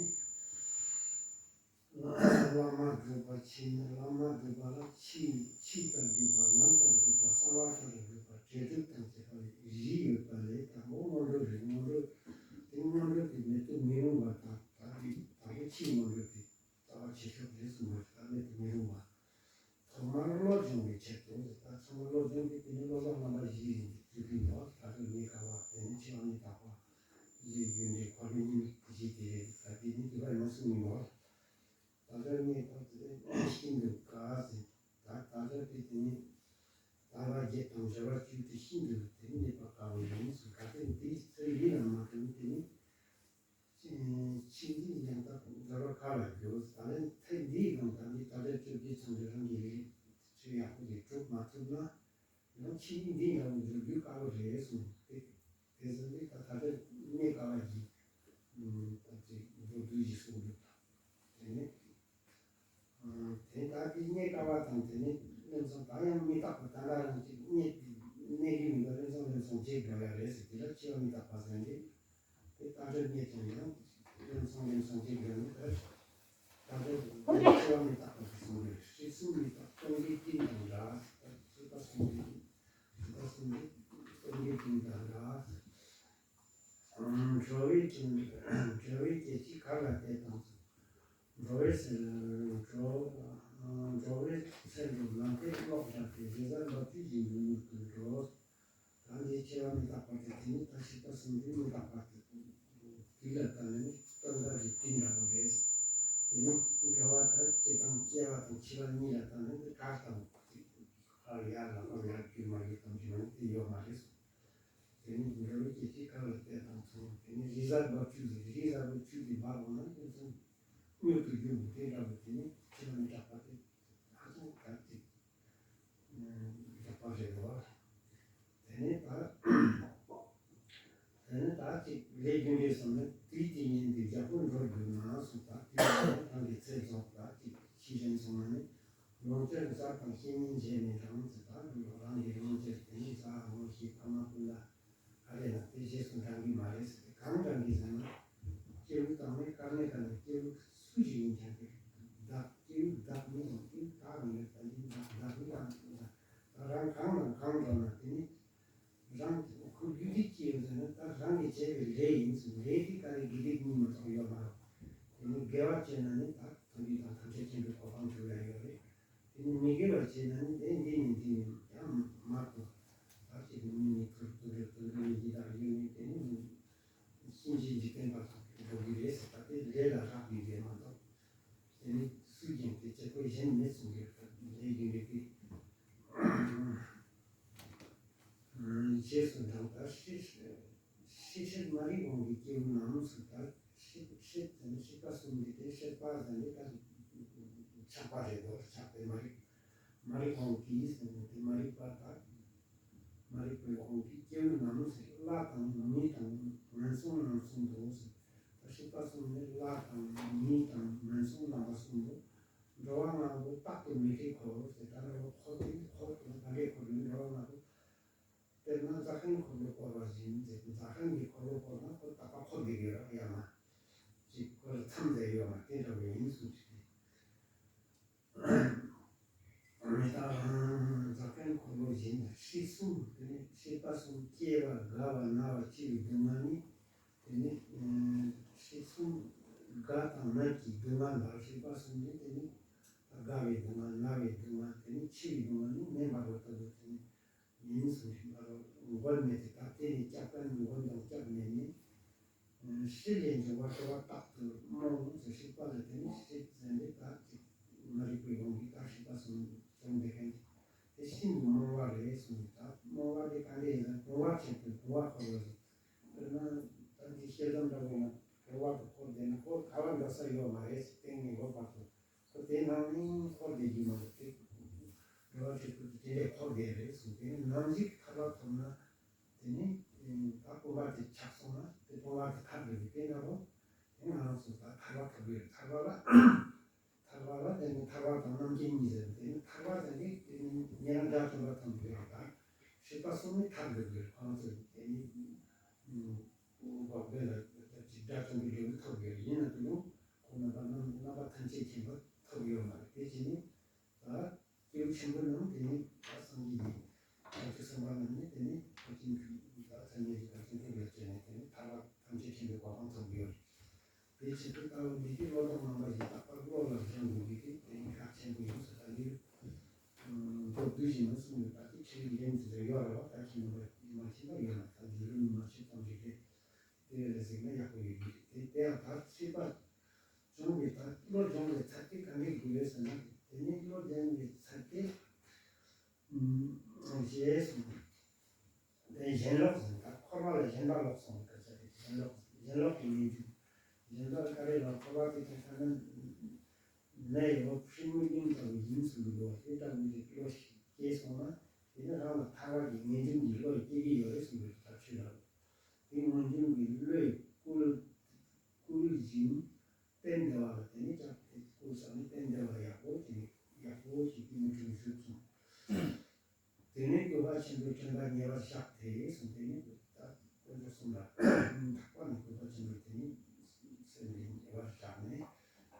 བླ་མ་སྒྲུབ་པ་ཕྱིར་ནི། བླ་མ་སྒྲུབ་པ་ལ་ཕྱི་ཕྱི་ལྟར་སྒྲུབ་པ། ནང་ལྟར་སྒྲུབ་པ། གསང་བ་ལྟར་སྒྲུབ་པ། འབྲས་དྲུག་དང་བཅས་པ་བཞི་ཡོད་པ་ལས་དང་པོ་སྔོན་འགྲོ་རེད། སྔོན་འགྲོ་དེ་སྔོན་འགྲོ་དེ་མེད་དུ་མི་རུང་བ་དང་། ད་དེ་དང་པོ་ཕྱིའི་སྔོན་འགྲོ་དེ་རྩ་བ་ཆེ་ཤོས་རེད་གསུངས་པ་ཞིག་ད་མེད་དུ་མི་རུང་བ། ཐོག་མར་བློ་སྦྱོང་བའི་ཆེད་དུ། ད་ཚང་མ་བློ་སྦྱོང་གི་དེ་ནི་བློ་བཟང་རྣམ་པ་བཞི་ཡིན་གྱི་ཚུལ་ཁྲིམས་ལ་ད་དུ་རྙེད་དཀའ་བ། དེ་ནི་འཆི་བ་རྙེད་དཀའ་བ་ལས་རྒྱུ་འབྲས་འཁོར་བའི་ཉེས་དམིགས་བཞི་དེ་རེད། ད་དེ་ནི་དེ་བས་མ་གསུངས་ཡིན་ནོ། ད་ལྟ་རྙེད་པ་དེ་ཤིན་ཏུ་དཀའ་ཟེར། ད་ད་ལྟ་དེ་དེ་ནི་ལྟ་བ་བརྒྱད་དང་སྦྱོར་བ་བཅུ་དེ་ཤིན་ཏུ་དེ་ནི་རྙེད་པ་དཀའ་བ་ཡིན་གསུངས། གལ་ཏེ་དེའི་ཚུལ་ཡིད་ལ་མ་གྲུབ་དེ་ནི། ཕྱིན་ཅི་ཡང་དག་འདོད་པ་ག་ལ་འགྱུར། ད་ནི་ཐེངས་འདིའི་ནང་ད་ནི་ད་ལྟ་བཅོ་བརྒྱད་ཚང་གི་རང་གི་རིགས་ཚུལ་ཡག་པོ་ཞིག་སྒྲུབ་མ་ཐུབ་ན། ཡང་ཕྱིན་ཅི་འདི་འདྲ་བོ་འགྱུར་རྒྱུ་དཀའ་བ་རེད་གསུངས་ཏེ། དེ་ཚོ་ནི་ད་ད་ལྟ་གནས་དཀའ་བ་ཞིག་ད་ཅིག་མདོར་བསྡུས་ཤིག་གསུངས་འདུག་དེ་ནི། དེ་ལྟར་གྱི་རྙེད་དཀའ་བ་དང་། དེ་ནི་ལམ་སང་ད་ཡང་མི་རྟག་པ་ད་ག་རང་གཅིག་རྙེད་རྙེད་ཀྱི་མི་འདུག་ལམ་སང་ལམ་སང་བརྗེད་འགྲོ་ཡ་རེད་ཟེར། དེ་ལ་འཆི་བ་མི་རྟག་པ་ཟེར་ནི་དེ་ལྟར་རྙེད་ཀྱང་ཡང་ལམ་སང་ལམ་སང་བརྗེད་འགྲོ་ནི་དེ་ལྟར་འཆི་བ་མི་རྟག་པ་ཟེར་གསུངས་རེད། ཤི་གསོན་མི་རྟག་སྟོན་ཀའི་སྤྲིན་དང་འདྲ། ཤི་ཁ་སོང་ནི་ཤི་ཁ་སོང་ནི་སྟོན་ཀའི་སྤྲིན་དང་འདྲ། འགྲོ་བའི་དྲིན། འགྲོ་བའི་སྐད་ཅིག་གར་ལ་བལྟས་དང་། འགྲོ་བའི་ཚེ། འགྲོ། འགྲོ་བའི་ཚེ་འགྲོ་ལམ་ཁའི་གློག་བཞག་སྟེ་རི་གཟར་འབབ་ཆུ་ཡི་མྱུར་མྱུར་དུ་འགྲོ། ད་འདི་འཆི་བ་མི་རྟག་པ་དེ་དེ་ནི་ད་ཤི་ཁ་སོང་འདི་མི་རྟག་པ་དེ། དེ་ལ་ད་ནི་སྟོན་ཀ་གི་སྤྲིན་འདྲ་བོ་རེད། དེ་ནི་འགྲོ་བ་ད་སྐྱེ་དང་སྐྱེ་བ་དང་འཆི་བ་གཉིས་ལ་ད་ནི་འདི་གར་དང་། ཧ་ཡ་ལ་ཧ་ཡ་རྒྱུ་མ་ཡོད་དམ་རྒྱུ་མ་ཡོད་དེ་ཡོད་མ་རེད། དེ་ནི་འགྲོ་བའི་སྐད་ཅིག་གར་ལ་བལྟས་དང་མཚུངས། དེ་ནི་རི་གཟར་འབབ་ཆུ་ཟེར། རི་གཟར་བའི་ཆུ་དེ་འབབ་འོང་ན་དེ་ཚོ་མྱུར་དུ་རྒྱུ་དེ་འདྲ་བོ་དེ་ནི་འཆི་བ་མི་རྟག་པ་དེ་ཧ་ཅང་གལ་ཏེ་རྟག་པ་རེད་བ། དེ་ནི་ད་དེ་ནི་ད་ཅིག་ལས་རྒྱུ་འབྲས་སམ་ནི་དུས་དེ་ཉིན་དུ་རྒྱལ་པོ་འགྲོ་རྒྱུ་ན་གསུངས། ད་དུས་དེ་ནི་ཐང་གི་ཚེ་རྫོགས་ད་ཅིག་ཤི་རན་སོང་ན་ནི། ལོངས་སྤྱོད་གཟའ་དང་བཤེས་གཉེན་བརྗེས་ནས་རང་ཚུལ་དང་། རང་གི་ལོངས་སྤྱོད་དེ་ནི་གཟའ་འོ་ཞེས་ཕ་མ་ཀུན་ལ་ཨ་རེ་ན་དེ་རྗེས་སུ་འབྲང་གི་མ་རེད་ཟེར་ཏེ། གང་འབྲང་གི་ཟེར་ན། སྐྱེས་བུ་དང་ནི་དཀར་གནས་དང་ནི་སྐྱེས་བུ་སུ་ཞིག་ཡིན་ཀྱང་དེ་བདག་སྐྱེས་བུ་བདག་མིན་ཡང་སྐྱེས་བུ་བདག་མིན་ཡང་ད་འདི་བདག་བདག་མིན་ཡང་ད་རང་གང་དང་གང་འགྲོ་ན་དེ་ནི། རང་ཁོ་རྒྱུད་སྡིག་ཅི་ཡོད་ཟེར་ན། ད་རང་གིས་བྱས་པའི་ལས་ཡིན་ཟེར། ལས་དེ་ག་རེ་དགེ་སྡིག་གཉིས་མ་གཏོགས་ཡོད་མ་རེད། དེ་ནི་དགེ་བ་བྱས་ན་ནི་ད་དམ་པའི་དང་ཐམས་ཅད་མཁྱེན་པའི་གོ་འཕང་འགྲུབ་ཡ་ཡོད་རེད། དེ་ནི་མི་དགེ་བ་བྱས་ན་ནི་དེ་འདི་ནི་འདི་ནི་ཡང་མ་གཏོགས། ད་ཅིག་མི་ནི་ཐུར་དུ་རེ་དུ་རེ་ནི་འདི་དག་ཡོད་ནི་དེ་ནི་གཤིན་རྗེའི་འཇིག་རྟེན་པ་དང་འགྲོ་གི་རེད་ཟེར། ད་དེ་ལས་ལ་རག་པའི་ལས་མ་གཏོགས། དེ་ནི་སུས་ཀྱང་དེ་བྱེད་སྒོ་གཞན་མེད་གསུང་གི་རེད། ད་ལས་ཀྱི་རིགས་དེ། རྗེས་སུ་འབྲང་ལྟར་ཤེས་ཤེས་ཤེས་མ་རིག་དབང་གིས་སྐྱེ་བོ་རྣམས་སུ་ལྟར་ཤེས་ཤེས་དེ་ནི་ཤེས་པ་གསུམ་གྱི་སྟེ་ཤེས་པ་ཟེར་ནས་ད་ ཆགས་པ་རེད་དོ། ཆགས་པའི་མ་རིག་མ་རིག་དབང་གིས་ཟེར་ནས་དེ་མ་རིག་པ་དག་མ་རིག་པའི་དབང་གིས་སྐྱེ་བོའི་ནང་ཟེར། ལྷ་དང་མི་དང་ངན་སོང་རྣམ་གསུམ་དུ་ཟེར། ད་སྲིད་པ་གསུམ་ནི་ལྷ་དང་མི་དང་ངན་སོང་རྣམ་པ་གསུམ་དུ། འགྲོ་བ་ལྔ་པོ་རྟག་ཏུ་མི་འཁྲིད་འཁོར་ཟེར། ད་འགྲོ་བ་འཁོར་དེ་འཁོར་དང་ད་གའི་འཁོར་ནི་འགྲོ་བ་ལྔ་པོ། དཔེར་ན་རྫ་མཁན་འཁོར་ལོ་བསྐོར་བ་བཞིན་ཟེར། རྫ་མཁན་གྱི་འཁོར་ལོ་བསྐོར་ན་ཁོ་རྟག་པ་འཁོར་དགོས་ཀྱི་རེད། ཡང་ན་ཅིག་ཁོ་ལ་མཚམས་མཛད་ཡོད་མ་རེད། དེ་འདྲ་བོ་ཡིན་གསུངས་ཤིག་མི་རྟག་རྫ་མཁན་འཁོར་ལོ་བཞིན་སྲིད་གསུམ་དེ་ནི་སྲིད་པ་གསུམ་སྐྱེ་བ་རྒ་བ་ན་བ་འཆི་བའི་སྡུག་བསྔལ་ནི། དེ་ནི་སྲིད་གསུམ་རྒ་དང་ན་གི་སྡུག་བསྔལ་ལ། སྲིད་པ་གསུམ་ནི་དེ་ནི་རྒ་བའི་སྡུག་བསྔལ་ན་བའི་སྡུག་བསྔལ་དེ་ནི་འཆི་བའི་སྡུག་བསྔལ་ནི་མེ་འབར་བ་ལྟ་བུ་དེ་ནི། ཡིན་གསུངས་ཤིང་། ཨ་རོ་མགོན་མེད་དེ་དག་དེ་ནི་སྐྱབས་དང་མགོན་དང་སྐྱབས་མེད་ནི། ཨ་སྲིད་ལས་འབྱུང་བ་སྐྱེ་བ་རྟག་ཏུ་རྨོངས་ཟེར། སྲིད་པ་ལ་དེ་ནི་སྲིད་ཟེར་འདི་དག་ཅིག་མ་རིག་པའི་དབང་གིས་ད་སྲིད་པ་གསུམ་བྱུང་བསྡད་མཁན་དེ་ཤིན་ཏུ་རྨོངས་པ་རེད་གསུངས། ད་རྨོངས་པ་དེ་ག་འདྲ་ཡིན་ན་བུང་བ་ཆེན་པོས་བུང་བ་འཁོར་བ་རེད། དཔེར་ན་ད་འདི་ཤེལ་དམ་འདྲ་བོ་ཡང་བུང་བ་དུ་འཁོར་བསྡད་ན་ཁོ་ག་བ་འགྲོ་ས་ཡོད་མ་རེད་ཟེར། སྟེང་ནས་འོག་བར་དུ། ཁོ་དེ་ནང་ནས་འཁོར་བསྡད་རྒྱུ་མ་རེད་དེ། འགྲོ་བ་ཆོས་སྐུ་དེ་དེ་འདྲས་འཁོར་བསྡད་རེད་གསུངས། དེ་ནས་ནམ་ཞིག་ཐར་པ་ཐོབ་ན། དེ་ནས་ད་སྤོང་བ་དེ་ཆགས་སོང་ན་དེ་སྤོང་བ་དེ་ཐར་དགོས་རེད། དེ་འདྲ་བོ་དེ་ང་རང་ཚོ་ད་ཐར་པ་ཐོབ་དགོས་རེད། ཐར་པ་ལ་ཐར་པ་ལ་དེ་ནས་ཐར་པ་དང་རྣམ་མཁྱེན་གཉིས་ཟེར། དེ་ནས་ཐར་པ་ཟེར་དེ་དེ་ནས་ཉན་རང་དགྲ་བཅོམ་པ་ཐམས་ཅད་ལ་ད་སྲིད་པ་གསུམ་ནས་ཐར་དགོས་རེད། ཁོ་རང་ཚོ་དེ་ནས་འགོག་པའི་ལ་དགྲ་བཅོམ་པའི་འབྲས་བུ་ཐོབ་དགོས་རེད། ཡིན་ན་དེ་ཡང་ཁོང་རྣམ་པ་རྣམ་རྣམ་པ་ཐམས་ཅད་མཁྱེན་པ་ཐོབ་ཡོད་མ་རེད། དེ་བྱས་ནས་ད་སྐྱེས་བུ་ཆེན་པོ་རྣམས་དེ་ནས་ད་སངས་རྒྱས་ཀྱི་བྱང་ཆུབ་སེམས་དཔའ་རྣམས་ནི་དེ་ནས་ཕར་ཕྱིན་དྲུག་ད་མཚན་ཉིད་ཀྱི་བར་ཆད་ཐེག་ལ་སྤྱད་ནས་དེ་ནས་ཐར་པ་ཐམས་ཅད་མཁྱེན་པའི་གོ་འཕང་ཐོབ་ཡོད་རེད། དེ་བྱེད་དུ་ལྟ་བུ་འདི་དེ་བློ་ལྡོག་རྣམ་པ་བཞི་རྟག་པར་བློ་ལ་སྦྱང་དགོས་པའི་དེ་དེ་ནི་གལ་ཆེན་པོ་ཡིན་ཟེར། ད་འདིར་མདོར་བསྡུས་ཤིག་ན་གསུངས་ཡོད། ད་དེ་ཁྱེད་རིགས་ལན་ཟེར་ཡོད་རེད་བ། ད་ཁྱེད་རྣམ་པ་མ་ཤེས་པ་ཡོད་ན་ད་འདི་རུ་མ་ཤེས་ཙམ་ཞིག་རེད། དེ་ལས་གཟིགས་ན་ཡག་པོ་ཡོད་ཀྱི་རེད། དེ་དེ་ཡང་ད་སྲིད་པ་སྦྱོང་བའི་ད་བློ་སྦྱོང་བའི་ཚད་དེ་ག་འདྲས་དགོས་ཡོད་ཟེར་ན། དེ་ནས་བློ་སྦྱོང་བའི་ཚད་དེ་ཞེས་གསུངས། དེ་ཞེན་ལོག་ཟེར་ན་ད་འཁོར་བ་ལ་ཞེན་པ་ལོག་སོང་བའི་སྐད་ཆ་རེད། ཞེན་ལོག་ཞེན་ལོག་གི་ངེས་འབྱུང་། ཞེན་པ་ག་རེ་ལ་འཁོར་བ་དེ་དང་ཐ་ན་ནད་ཡོད་ཕྲུ་གུ་གླིང་ལྟ་བུ་ཡིན་ཟེར་གྱི་འདུག་བ། དེ་ལྟ་བུའི་བློ་ཞིག་སྐྱེས་སོང་ན་དེ་ནི་རང་ལ་ཐར་པ་གི་ངེས་འབྱུང་གི་བློ་སྐྱེ་གི་ཡོད་རེད་གསུངས་པའི་ཐབས་ཤེས་ལ། དེ་ངེས་འབྱུང་གི་བློས་བསྐུལ་བསྐུལ་ཞིང་བསྟེན་བདེ་བ་ལ་དེ་ནི་ཅག་དེ་བསྐུལ་ས་ནི་བསྟེན་བདེ་བ་ཡག་པོ་ཅིག་ཡག་པོ་ཞིག་གི་མི་དྲུང་ཞུགས་སོང་། དེ་ནས་སྐྱོབ་པ་ཆེན་པོས་དྲན་པ་ཉེ་བར་བཞག་སྟེ་གསུངས། དེ་ནས་ད་དཀོན་མཆོག་གསུམ་ལ་ཐར་པ་ནི་སྐྱོབ་པ་ཆེན་པོས་དེ་ནས་སེམས་ཉེ་བར་བཞག་ནས།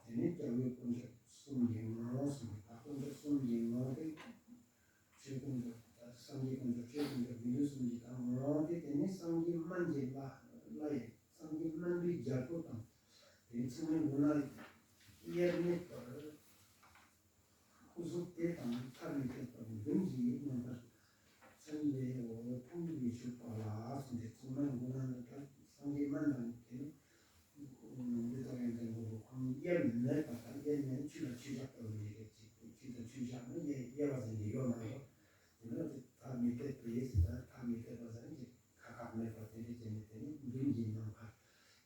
དེ་ནས་སྐྱབས་འོས་དཀོན་མཆོག་གསུམ་གྱི་ངོ་བོ་གསུངས། ད་དཀོན་མཆོག་གསུམ་གྱི་ངོ་བོ་དེ། ཆོས་དཀོན་མཆོག་ད་སངས་རྒྱས་དཀོན་མཆོག་ཆོས་དཀོན་མཆོག་བདུད་འདུལ་གསུམ་གྱི་ད་ངོ་བོ་དེ། དེ་ནས་སངས་རྒྱས་སྨན་གྱི་བླ་བླ་ཡི་སངས་རྒྱས་སྨན་པའི་རྒྱལ་པོ་དང་། དེ་ཚང་མའི་མགོ་ན་དབྱེར་མེད་པར་སྐུ་གཟུགས་དེ་དང་ཐ་མི་དད་པར་མདུན་གྱི་རྣམ་པར་མཚན་ལས་འོད་ཕུང་བོས་བྱུགས་པ་ལ་གསུངས་ཏེ། ཚང་མའི་མགོ་ན་ད་སངས་རྒྱས་སྨན་དང་དེ་ནི་འདི་ལྟ་བུའི་འདྲ་མགོ་བོ་ཁོང་དབྱེར་མེད་པ་དང་། དབྱེར་མེད་ཆུ་ལ་ཆུ་བཞག་ལྟ་བུ་ཡི་གེ་ཅིག་ཆུ་དང་ཆུ་བཞག་ན་དབྱེ་དབྱེ་བ་ཟེར་གྱི་ཡོད་མ་རེད། དེ་ནི་དེ་ཐ་མི་དད་པའི་ཟེར་ད་ཐ་མི་དད་པ་ཟེར་ན་ཅིག་ཁ་ཁ་མེད་པ་དེ་འདྲ་བྱས་ནས། དེ་ནི་མདུན་གྱི་ནམ་མཁར་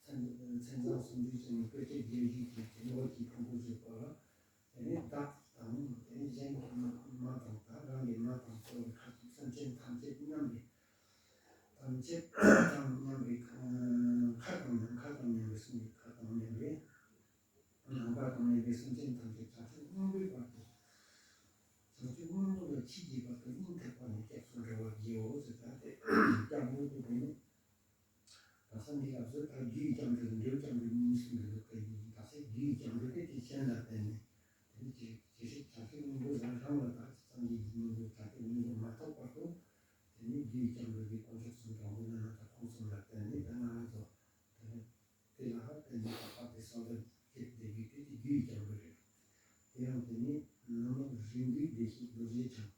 མཚན་མཚན་བཟང་སུམ་ཅུ་ཅན་གྱི་སྤོས་སྐྱེད་བརྒྱད་བཞི་གིས་དེ་ནི་འོད་ཀྱི་ཕུང་པོ་བཞུགས་པ་ལ། དེ་ནས་བདག་དང་དེ་ནས་གཞན་གྱི་མ་དང་ད་རང་གི་མ་དང་གཙོ་བོ་ཁ་སེམས་ཅན་ཐམས་ཅད་མཉམ་པའི་ཐམས་ཅད་དང་མཉམ་པའི་ཁ་དང་ནི་ཁ་དང་མཉམ་པའི་གསུང་གི་ཁ་དང་མཉམ་པའི་ནམ་མཁའ་དང་མཉམ་པའི་སེམས་ཅན་ཐམས་ཅད་བྱང་ཆུབ་སྙིང་པོའི་བར་དུ། བྱང་ཆུབ་སྙིང་པོ་ལ་མཆིས་ཀྱི་བར་དུ་སྙིང་ཐག་པ་ནས་སྐྱབས་སུ་འགྲོ་བར་བགྱིའོ་ཟེར། ད་དེ་སྐྱབས་འགྲོ་དེ་དེ་ནི། ད་སངས་རྒྱས་སྐབས་སུ་ད་རྒྱུའི་སྐྱབས་འགྲོ་དང་འབྲས་བུ་སྐྱབས་འགྲོ་གཉིས་གསུངས་པའི་ལུགས་ཀ་ཡིན། ད་ཚེ་རྒྱུའི་སྐྱབས་འགྲོ་དེ་དེ་གཞན་ལ་བརྟེན་ནས། དེ་ནི་ཇི་ཇི་སྲིད་བྱང་ཆུབ་སྙིང་པོ་རང་རང་ལ་ད་སངས་རྒྱས་ཀྱི་སྙིང་པོ་བྱང་ཆུབ་སྙིང་པོ་མ་ཐོབ་བར་དུ། དེ་ནི་རྒྱུའི་སྐྱབས་འགྲོ་དེ་དཀོན་མཆོག་གསུམ་དང་དབུ་མ་ལྔ་དང་ཁོང་གསུམ་ལ་བརྟེན་ནས་ད་ང་རང་ཚོ་དེ་ནི་དེ་ལ་བརྟེན་ནས་ད་བར་དེ་སངས་རྒྱས་ཀྱི་བསྡད་རྒྱུ་དེ་དེ་རྒྱུའི་སྐྱབས་འགྲོ་རེད། དེ་ཡང་དེ་ནི་ནམ་ལངས་རིགས་འདུས་བདེ་གཤེགས་རྡོ་རྗེ་འཆང་།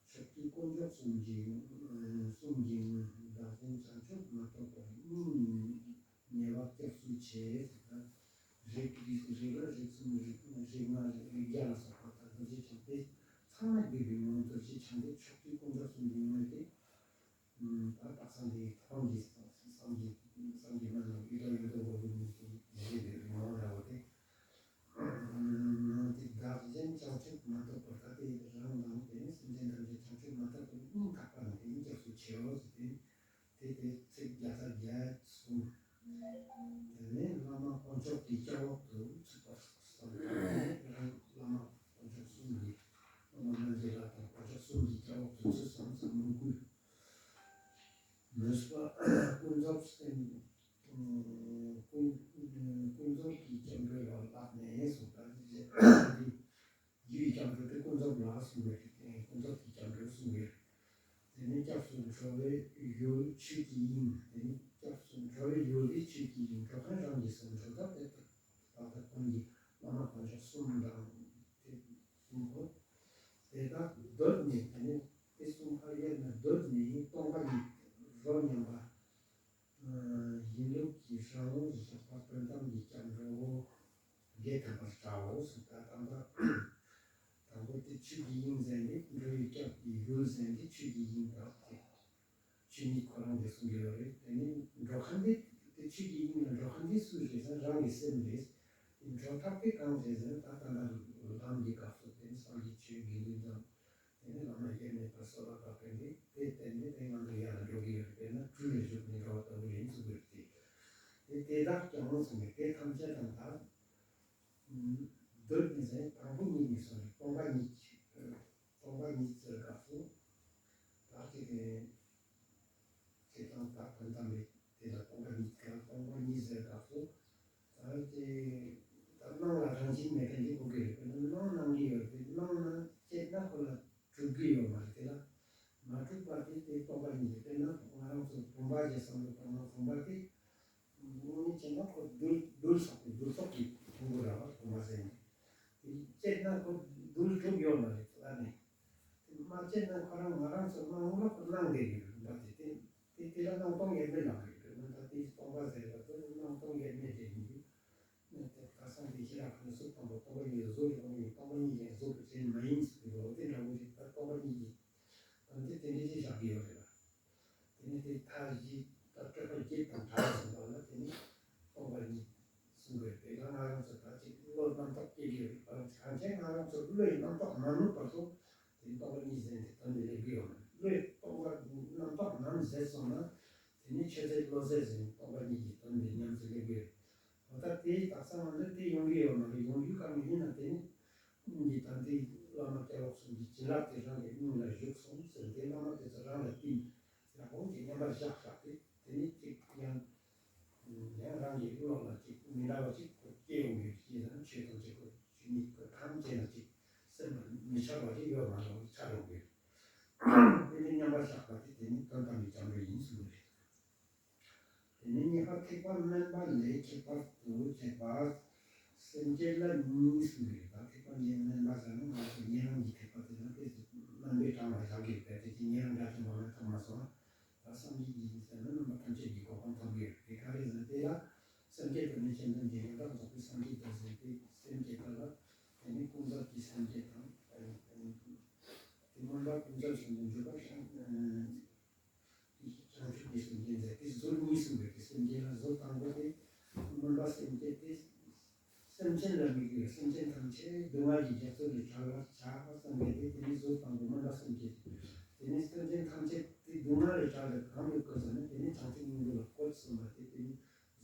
མཆོག་གི་དཀོན་མཆོག་གསུམ་གྱི་གསུམ་གྱི་བདག་འཛིན་བྱང་ཆུབ་མ་ཐོབ་པར་སྙིང་ཉེ་བར་སྐྱབས་སུ་མཆི་ཟེར། རིགས་རིགས་རིགས་ལ་རིགས་གསུམ་རིགས་རིགས་ལྔ་རིགས་རིགས་བརྒྱ་ལ་སོགས་པ་དང་རྡོ་རྗེ་འཆང་དེ་ཚང་མ་བསྡུས་པའི་ངོ་བོ་རྡོ་རྗེ་འཆང་དེ་མཆོག་གི་དཀོན་མཆོག་གསུམ་གྱི་ངོ་བོ་དེ། ད་སྟག་ཚང་དེ་ཐང་གི་སངས་རྒྱས་སངས་རྒྱས་སྨན་ལ་ཡུལ་དང་ཡུལ་དུ་འོག་གི་མི་ཚོ་ཡི་ལས་པའི་ངོ་བོ་འདྲ་བོ་དེ། ནང་དེ་བདག་ གསུངས་པའི་རིགས་ཀུན་རྫོབ་ཀྱི་སྐྱབས་འགྲོ་གསུངས་ཡོད། དེ་ནས་སྐྱབས་སུ་འགྲོ་བའི་ཡུལ་ཆོས་ཀྱི་དབྱིངས། དེ་ནས་སྐྱབས་སུ་འགྲོ་བའི་ཡུལ་དེ་ཆོས་ཀྱི་དབྱིངས། འགྲོ་མཁན་རང་གི་སེམས། འགྲོ་ཐབས་དེ་ལྟ་བུ་ཀུན་གྱི་བླ་མ་དཀོན་མཆོག་གསུམ་དང་། དེ་གསུམ་པོ་དེ་དག་གདོད་ནས། དེ་ནས་དེ་གསུམ་ཕར་ཡོད་ན་གདོད་ནས་སྟོང་པ་ཉིད་རོ་མཉམ་པ། ཡིན་ལུགས་ཀྱི་རང་ངོ་བཞག་པ་དོན་དམ་གྱི་སྐྱབས་འགྲོ་བོ་དགེ་ཐོབ་པར་བྱའོ་གསུངས། ད་དང་པོ་དེ་ཆོས་ཀྱི་དབྱིངས་ཟེར་ནས། འགྲོ་བའི་སྐྱབས་ཀྱི་ཡུལ་ཟེར་ནས་ཆོས་ཀྱི་དབྱིངས་དང་དེ་ཆོས་ཉིད་ཁོ་རང་དེ་གསུངས་ཡོད་རེད། དེ་ནས་འགྲོ་མཁན་དེ་དེ་ཆོས་ཀྱི་དབྱིངས་ལ་འགྲོ་མཁན་དེ་སུ་རེད་ཟེར་ན་རང་གི་སེམས་རེད། དེ་འགྲོ་ཐབས་དེ་གང་རེད་ཟེར་ན། ད་ལྟ་ལམ་གྱི་སྐབས་སུ་དེ་ནི་སངས་རྒྱས་ཆོས་དགེ་འདུན་དང་། དེ་ནས་བླ་མ་དབྱེར་མེད་པ་གསོལ་བ་བཏབ་པས་འདི་དེ་བརྟེན་ནས་དེ་ང་ཚོ་ཡར་ལ་འགྲོ་གི་ཡོད་རེད། དཔེར་ན་སྦྲུལ་ལས་བཞུགས་ནས་འགྲོ་བ་ལྟ་བུ་ཡིན་ཚུལ་གྱི་རེད། དེ་དེ་དག་ཀྱང་ངོ་མཚུངས་པས་དེ་ཐམས་ཅད་དང་དག་གདོད་ནས་ཟེར། དང་པོ་ཉིད་ནས་སོང་རེད། སྟོང་པ་ཉིད་ཀྱི་སྟོང་པ་ཉིད་ཟེར་སྐབས་སུ་དག་ཅིག་གི་ཁྱེད་དང་བདག་དོན་དམ་པའི་དེ་ལ་སྟོང་པ་ཉིད་ཀྱང་སྟོང་པ་ཉིད་ཟེར་སྐབས་སུ། ད་དེ་ད་སྣང་ལ་རང་བཞིན་མེད་མཁན་གྱི་གོ་གི་རེད། དཔེར་ན་སྣང་སྣང་གི་ཡོད་རེད། སྣང་ན་སྐྱེས་ན་ཁོ་ལ་གྲུབ་ཀྱི་ཡོད་མ་རེད། དེ་ལ་མ་གྲུབ་པ་དེ་དེ་སྟོང་པ་ཉིད་རེད། དཔེར་ན་ང་རང་ཚོ་བུམ་པ་ཞིག་བསམ་བློ་བཏང་ན་བུམ་པ་དེ་དངོས་གནས་བྱས་ན་ཁོ་རྡུལ་རྡུལ་ཚོགས་ཀྱི་རྡུལ་ཚོགས་ཀྱི་ཕུང་པོ་རེད་བ། བུམ་པ་ཟེར་ནས་དེ་སྐྱེས་ན་ཁོ་རྡུལ་གྲུབ་ཡོད་མ་རེད། ད་ནས། དེ་མ་སྐྱེས་ན་ཁོ་རང་ང་རང་ཚོ་སྣང་ངོ་ལ་ཁོ་སྣང་བསྡད་ཡོད་རེད་པ། དེ་དེ་དེ་དེ་ལ་སྣང་སྟོང་དབྱེར་མེད་ལབ་ཡོད་རེད། ད་དེ་སྟོང་པ་ཟེར་བ་དེ་སྣང་སྟོང་དབྱེར་མེད་དེ་ཡིན་རྒྱུ། དེ་ཁ་སང་དེ་ཤེས་རབ་ཁོ་ནས་གཟུགས་དང་པོ་སྟོང་པ་ཉིད་གཟུགས་ཀྱི་སྟོང་ཉིད། སྟོང་པ་ཉིད་ཀྱང་གཟུགས་ཀྱི་རྒྱན་མ་ཡིན་ཟེར་གྱི་ཡོད་དེ་འདྲ་བོ་ཞིག་ད་སྟོང་པ་ཉིད་ཀྱི་དོན་དེ་དེ་འདྲ་ཞིག་བཞག་གི་ཡོད་རེད་པ། དེ་ནས་དེ་མཐའ་བཞི་ད་སྤྲོས་པ་བརྒྱད་དང་བྲལ་ཟིན་པ་ལ་དེ་ནི་སྟོང་པ་ཉིད་གསུངས་པས། དེ་ལ་ང་རང་ཚོ་ད་ཅིག་བློ་རྣམ་དག་སྐྱེ་གི་ཡོད་རེད་པ། གང་ཅི་ང་རང་ཚོ་བློའི་རྣམ་དག་མ་ནུབ་བར་དུ་དེ་སྟོང་པ་ཉིད་ཟེར་དེ་དོན་དེ་སླེབས་ཀྱི་ཡོད་མ་རེད། བློའི་རྣམ་དག་ནམ་ཟད་སོང་ན་དེ་ནི་ཆོས་ཟད་བློ་ཟད་ཟེར་ནས་སྟོང་པ་ཉིད་ཀྱི་དོན་དེ་ཉམས་སུ་སླེབས་ཀྱི་ཡོད་རེད། འོ་ད་དེའི་དག་ས་ང་ཚོ་དེ་ཡོང་གི་ཡོད་མ་རེད། ཡོང་རྒྱུ་གང་ཡིན་ན་དེ་ནི་སྔོན་གྱི་ད་ལྟའི་བླ་མ་སྐྱབས་འོག་གསུམ་གྱི་བྱིན་རླབས་དེ་རང་གི་སྙིང་ལ་ཞུགས་སོང་ཟེར། དེ་བླ་མ་དེ་ཚོ་རང་ལ་བསྟིམ། ཡག་པོ་ཅིག་མཉམ་པར་བཞག་བཞག་སྟེ་དེ་ནི་ཅིག་ཡང་ཡང་རང་གི་བློ་ལ་ཅིག་མི་འདྲ་བ་ཅིག་སྐྱེ་ཡོང་གི་ཅིག་དང་ཆོས་དང་ཅིག་གོ་ཆོས་ཉིད་ཀྱི་ཐམས་ཅད་ལ་ཅིག་སེམས་ལ་མི་ཆགས་པ་ཅིག་ཡོད་མ་རེད། ཆགས་ཡོང་གི་དེ་ནི་མཉམ་པར་བཞག་པ་དེ་དེ་ནི་དོན་དམ་པའི་སྐྱབས་འགྲོ་ཡིན་གསུངས་པ་རེད། དེ་ནས་གཉིས་པ་ཐེག་པ་དམན་པ་ལས་ཁྱད་པར་དུ་གཅོད་པ། སེམས་བསྐྱེད་ལ་གཉིས་གསུངས་པ་རེད། ད་ཐེག་པ་དམན་པ་ཟེར་ན་ང་ཚོ་ཉན་རང་གི་ཐེག་པ་དེ་ན་དེ་དམན་པའི་གྲངས་ལ་བཞག་གི་ཡོད་པས། དེ་ཅི་ཉན་རང་འདྲ་ཅུང་མང་ན་ཐོག་མ་སོང་། ད་སངས་རྒྱས་ཀྱི་ཡིན་ཟེར་ན་རྣམ་པ་ཐམས་ཅད་ཀྱི་གོ་འཕང་ཐོབ་ཀྱི་ཡོད་རེད། དེ་ག་རེ་ཟེར་ན་དེ་ལ་སེམས་བསྐྱེད་དང་ནི་ཆེན་དང་དེ་ཡང་དག་རྫོགས་པའི་སངས་རྒྱས་དང་ཟེར་ཏེ་སེམས་བསྐྱེད་པ་ལ་དེ་ནི་ཀུན་རྫོབ་ཀྱི་སེམས་བསྐྱེད་དང་། དེ་སྔོན་པ་ཀུན་རྫོབ་གཞན་དུ་འཇུག་པ་བྱང་། བྱང་ཆུབ་ཀྱི་སེམས་བསྐྱེད་མཛད་དེ་ཟུར་གཉིས་གསུངས་པའི་སེམས་བསྐྱེད་ལ་ཟུར་དང་པོ་དེ་སྨོན་པ་སེམས་བསྐྱེད་དེ། སེམས་ཅན་ལ་དམིགས་ཏེ་སེམས་ཅན་ཐམས་ཅད་སྡུག་བསྔལ་གྱི་རྒྱ་མཚོ་ལས་བསྒྲལ་བར་བྱ་བསམ་པས་དེ་དེ་ནི་ཟུར་དང་པོ་སྨོན་པ་སེམས་བསྐྱེད། དེ་ནི་སེམས་ཅན་ཐམས་ཅད་དེ་སྡུག་བསྔལ་ལས་བསྒྲལ་བར་གང་དགོས་ཀྱི་ཟེར་ན་དེ་ནི་བྱང་ཆུབ་སྙིང་པོ་ལ་བཀོད་གསུངས་པ་དེ་དེ་ནི་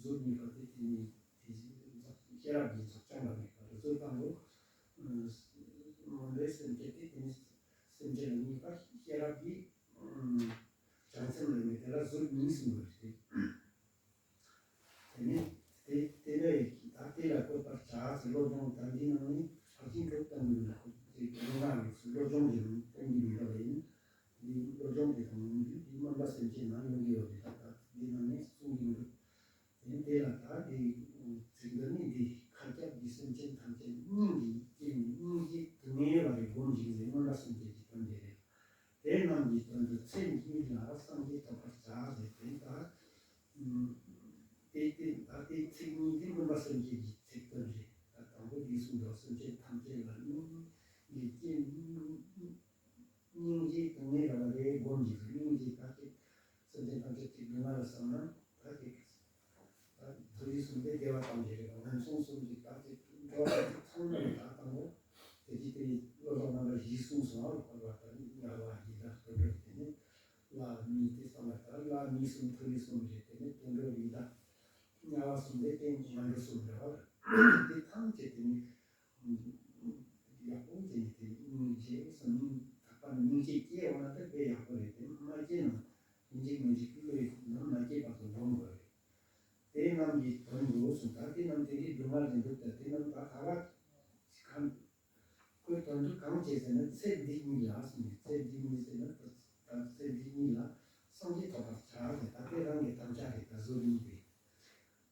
ཟུར་གཉིས་པ་དེ་དེ་ནི་དེ་ཤེས་རབ་ཀྱི་ཚོགས་བཅོམ་ལ་དམིགས་པ་ལ་ཟུར་དང་པོ་སྨོན་པའི་སེམས་བསྐྱེད་དེ་དེ་ནི་སེམས་ཅན་ལ་དམིགས་པ་ཤེས་རབ་ཀྱི། བྱང་སེམས་ལ་ནི་དེ་ལ་ཟུར་གཉིས་གསུངས་པ་རེད། དེ་ནས་དེ་དེ་ལས་ད་དེ་ལ་བཀོད་པར་བྱ་ཟེར། སློབ་སྦྱོང་དང་འདི་ནང་ནས་ཕར་ཕྱིན་དྲུག་གཏོང་གི་ཡོད། དེ་ལུང་ལ་ཡོད་སུ་སློབ་སྦྱོང་གི་ནང་གཏོང་གི་མི་འདུག་པ་ཡིན། འདི་སློབ་སྦྱོང་དེ་དང་ཡོང་རྒྱུ་འདི་སྨོན་པ་སེམས་བསྐྱེད་ནང་ཡོང་གི་ཡོད་རེད། ད་ད་འདི་ནང་ནས་གསུང་གི་མི་འདུག་དེ་ནས་དེ་ལ་ད་དེ་ཚིག་འདི་ནི་འདི་མཁའ་ཁྱབ་ཀྱི་སེམས་ཅན་ཐམས་ཅད་སྙིང་གི་རྐྱེན་སྙིང་རྗེ་སྡུག་བསྔལ་བ་རེ་སྒོམ་ཞིག་ཟེར་སྨོན་པ་སེམས་བསྐྱེད་ཀྱི་དོན་དེ་རེད། དེ་རྣམས་ཀྱི་དོན་དུ་ཚེ་གཉིས་ལ་སངས་རྒྱས་ཐོབ་པར་བྱ་ཟེར་ཏེ་ད། དེ་དེ་ད་དེ་ཚིག་གཉིས་དེ་སྨོན་པ་སེམས་བསྐྱེད་ཀྱི་ཚིག་དོན་རེད། ད་དང་པོ་འདི་གསུངས་འདུག་སེམས་ཅན་ཐམས་ཅད་ལ་སྙིང་གི་རྐྱེན་སྙིང་རྗེ་སྡུག་བསྔལ་བ་རེ་སྒོམ་ཞིག་སྙིང་རྗེ་ད་ཅིག་སེམས་ཅན་ཐམས་ཅད་ཀྱི་སྡུག་བསྔལ་ལ་བསམ་ན་ད་ཅིག་ད་མཐོ་རིས་གསུམ་དེ་བདེ་བ་ཐམས་ཅད་རེད། ངན་སོང་གསུམ་གྱི་ད་ཅིག་འགྲོ་བ་ཚང་མ་ད་དང་པོ་དེ་ཅི་དེ་བློ་ལྡོག་རྣམ་པ་བཞི་གསུངས་སོང་། ཨ་ལོ་ཁོ་བ་ད་ནི་དམྱལ་བ་ཡི་དྭགས་དུད་འགྲོ་དེ་ནི་ལྷ་མི་དེ་ཚང་མ་ད་ལྷ་མི་གསུམ་མཐོ་རིས་གསུམ་རེད། དེ་ནི་དུད་འགྲོ་ཡི་དྭགས་དམྱལ་བ་གསུམ་རེད། དེ་ངན་འགྲོ་གསུམ་རེད་བ། དེ་ཐམས་ཅད་དེ་ནི་ཡག་པོ་བྱས་ནས་དེ་སྙིང་རྗེ་བསམ་སྙིང་ཐག་པ་ནས་སྙིང་རྗེ་སྐྱེས་འོང་ན་དེ་དཔེ་ཡག་པོ་རེད། དེ་མ་སྐྱེས་ན་སྙིང་རྗེ་སྙིང་རྗེ་བློ་ཡི་ནང་མ་སྐྱེས་བར་དུ་སྒོམ་དགོས་རེད། དེ་རྣམས་ཀྱི་དོན་དུ་གསུངས། ད་དེ་རྣམས་དེ་འདྲའི་སྡུག་བསྔལ་ལས་འདུག་ད་དེ་རྣམས་ད་ག་བ་གང་། དོན་དུ་གང་བྱེད་ཟེར་ན། ཚེ་འདི་ཉིད་ལ་གསུངས་ནས། ཚེ་འདི་ཉིད་ཟེར་ན་ད་ཚེ་འདི་ཉིད་ལ་སངས་རྒྱས་ཐོབ་པར་བྱ་ཟེར། ད་དེ་རང་གི་དམ་བཅའ་རེད། ད་གཟུགས་ཉིད་དེ།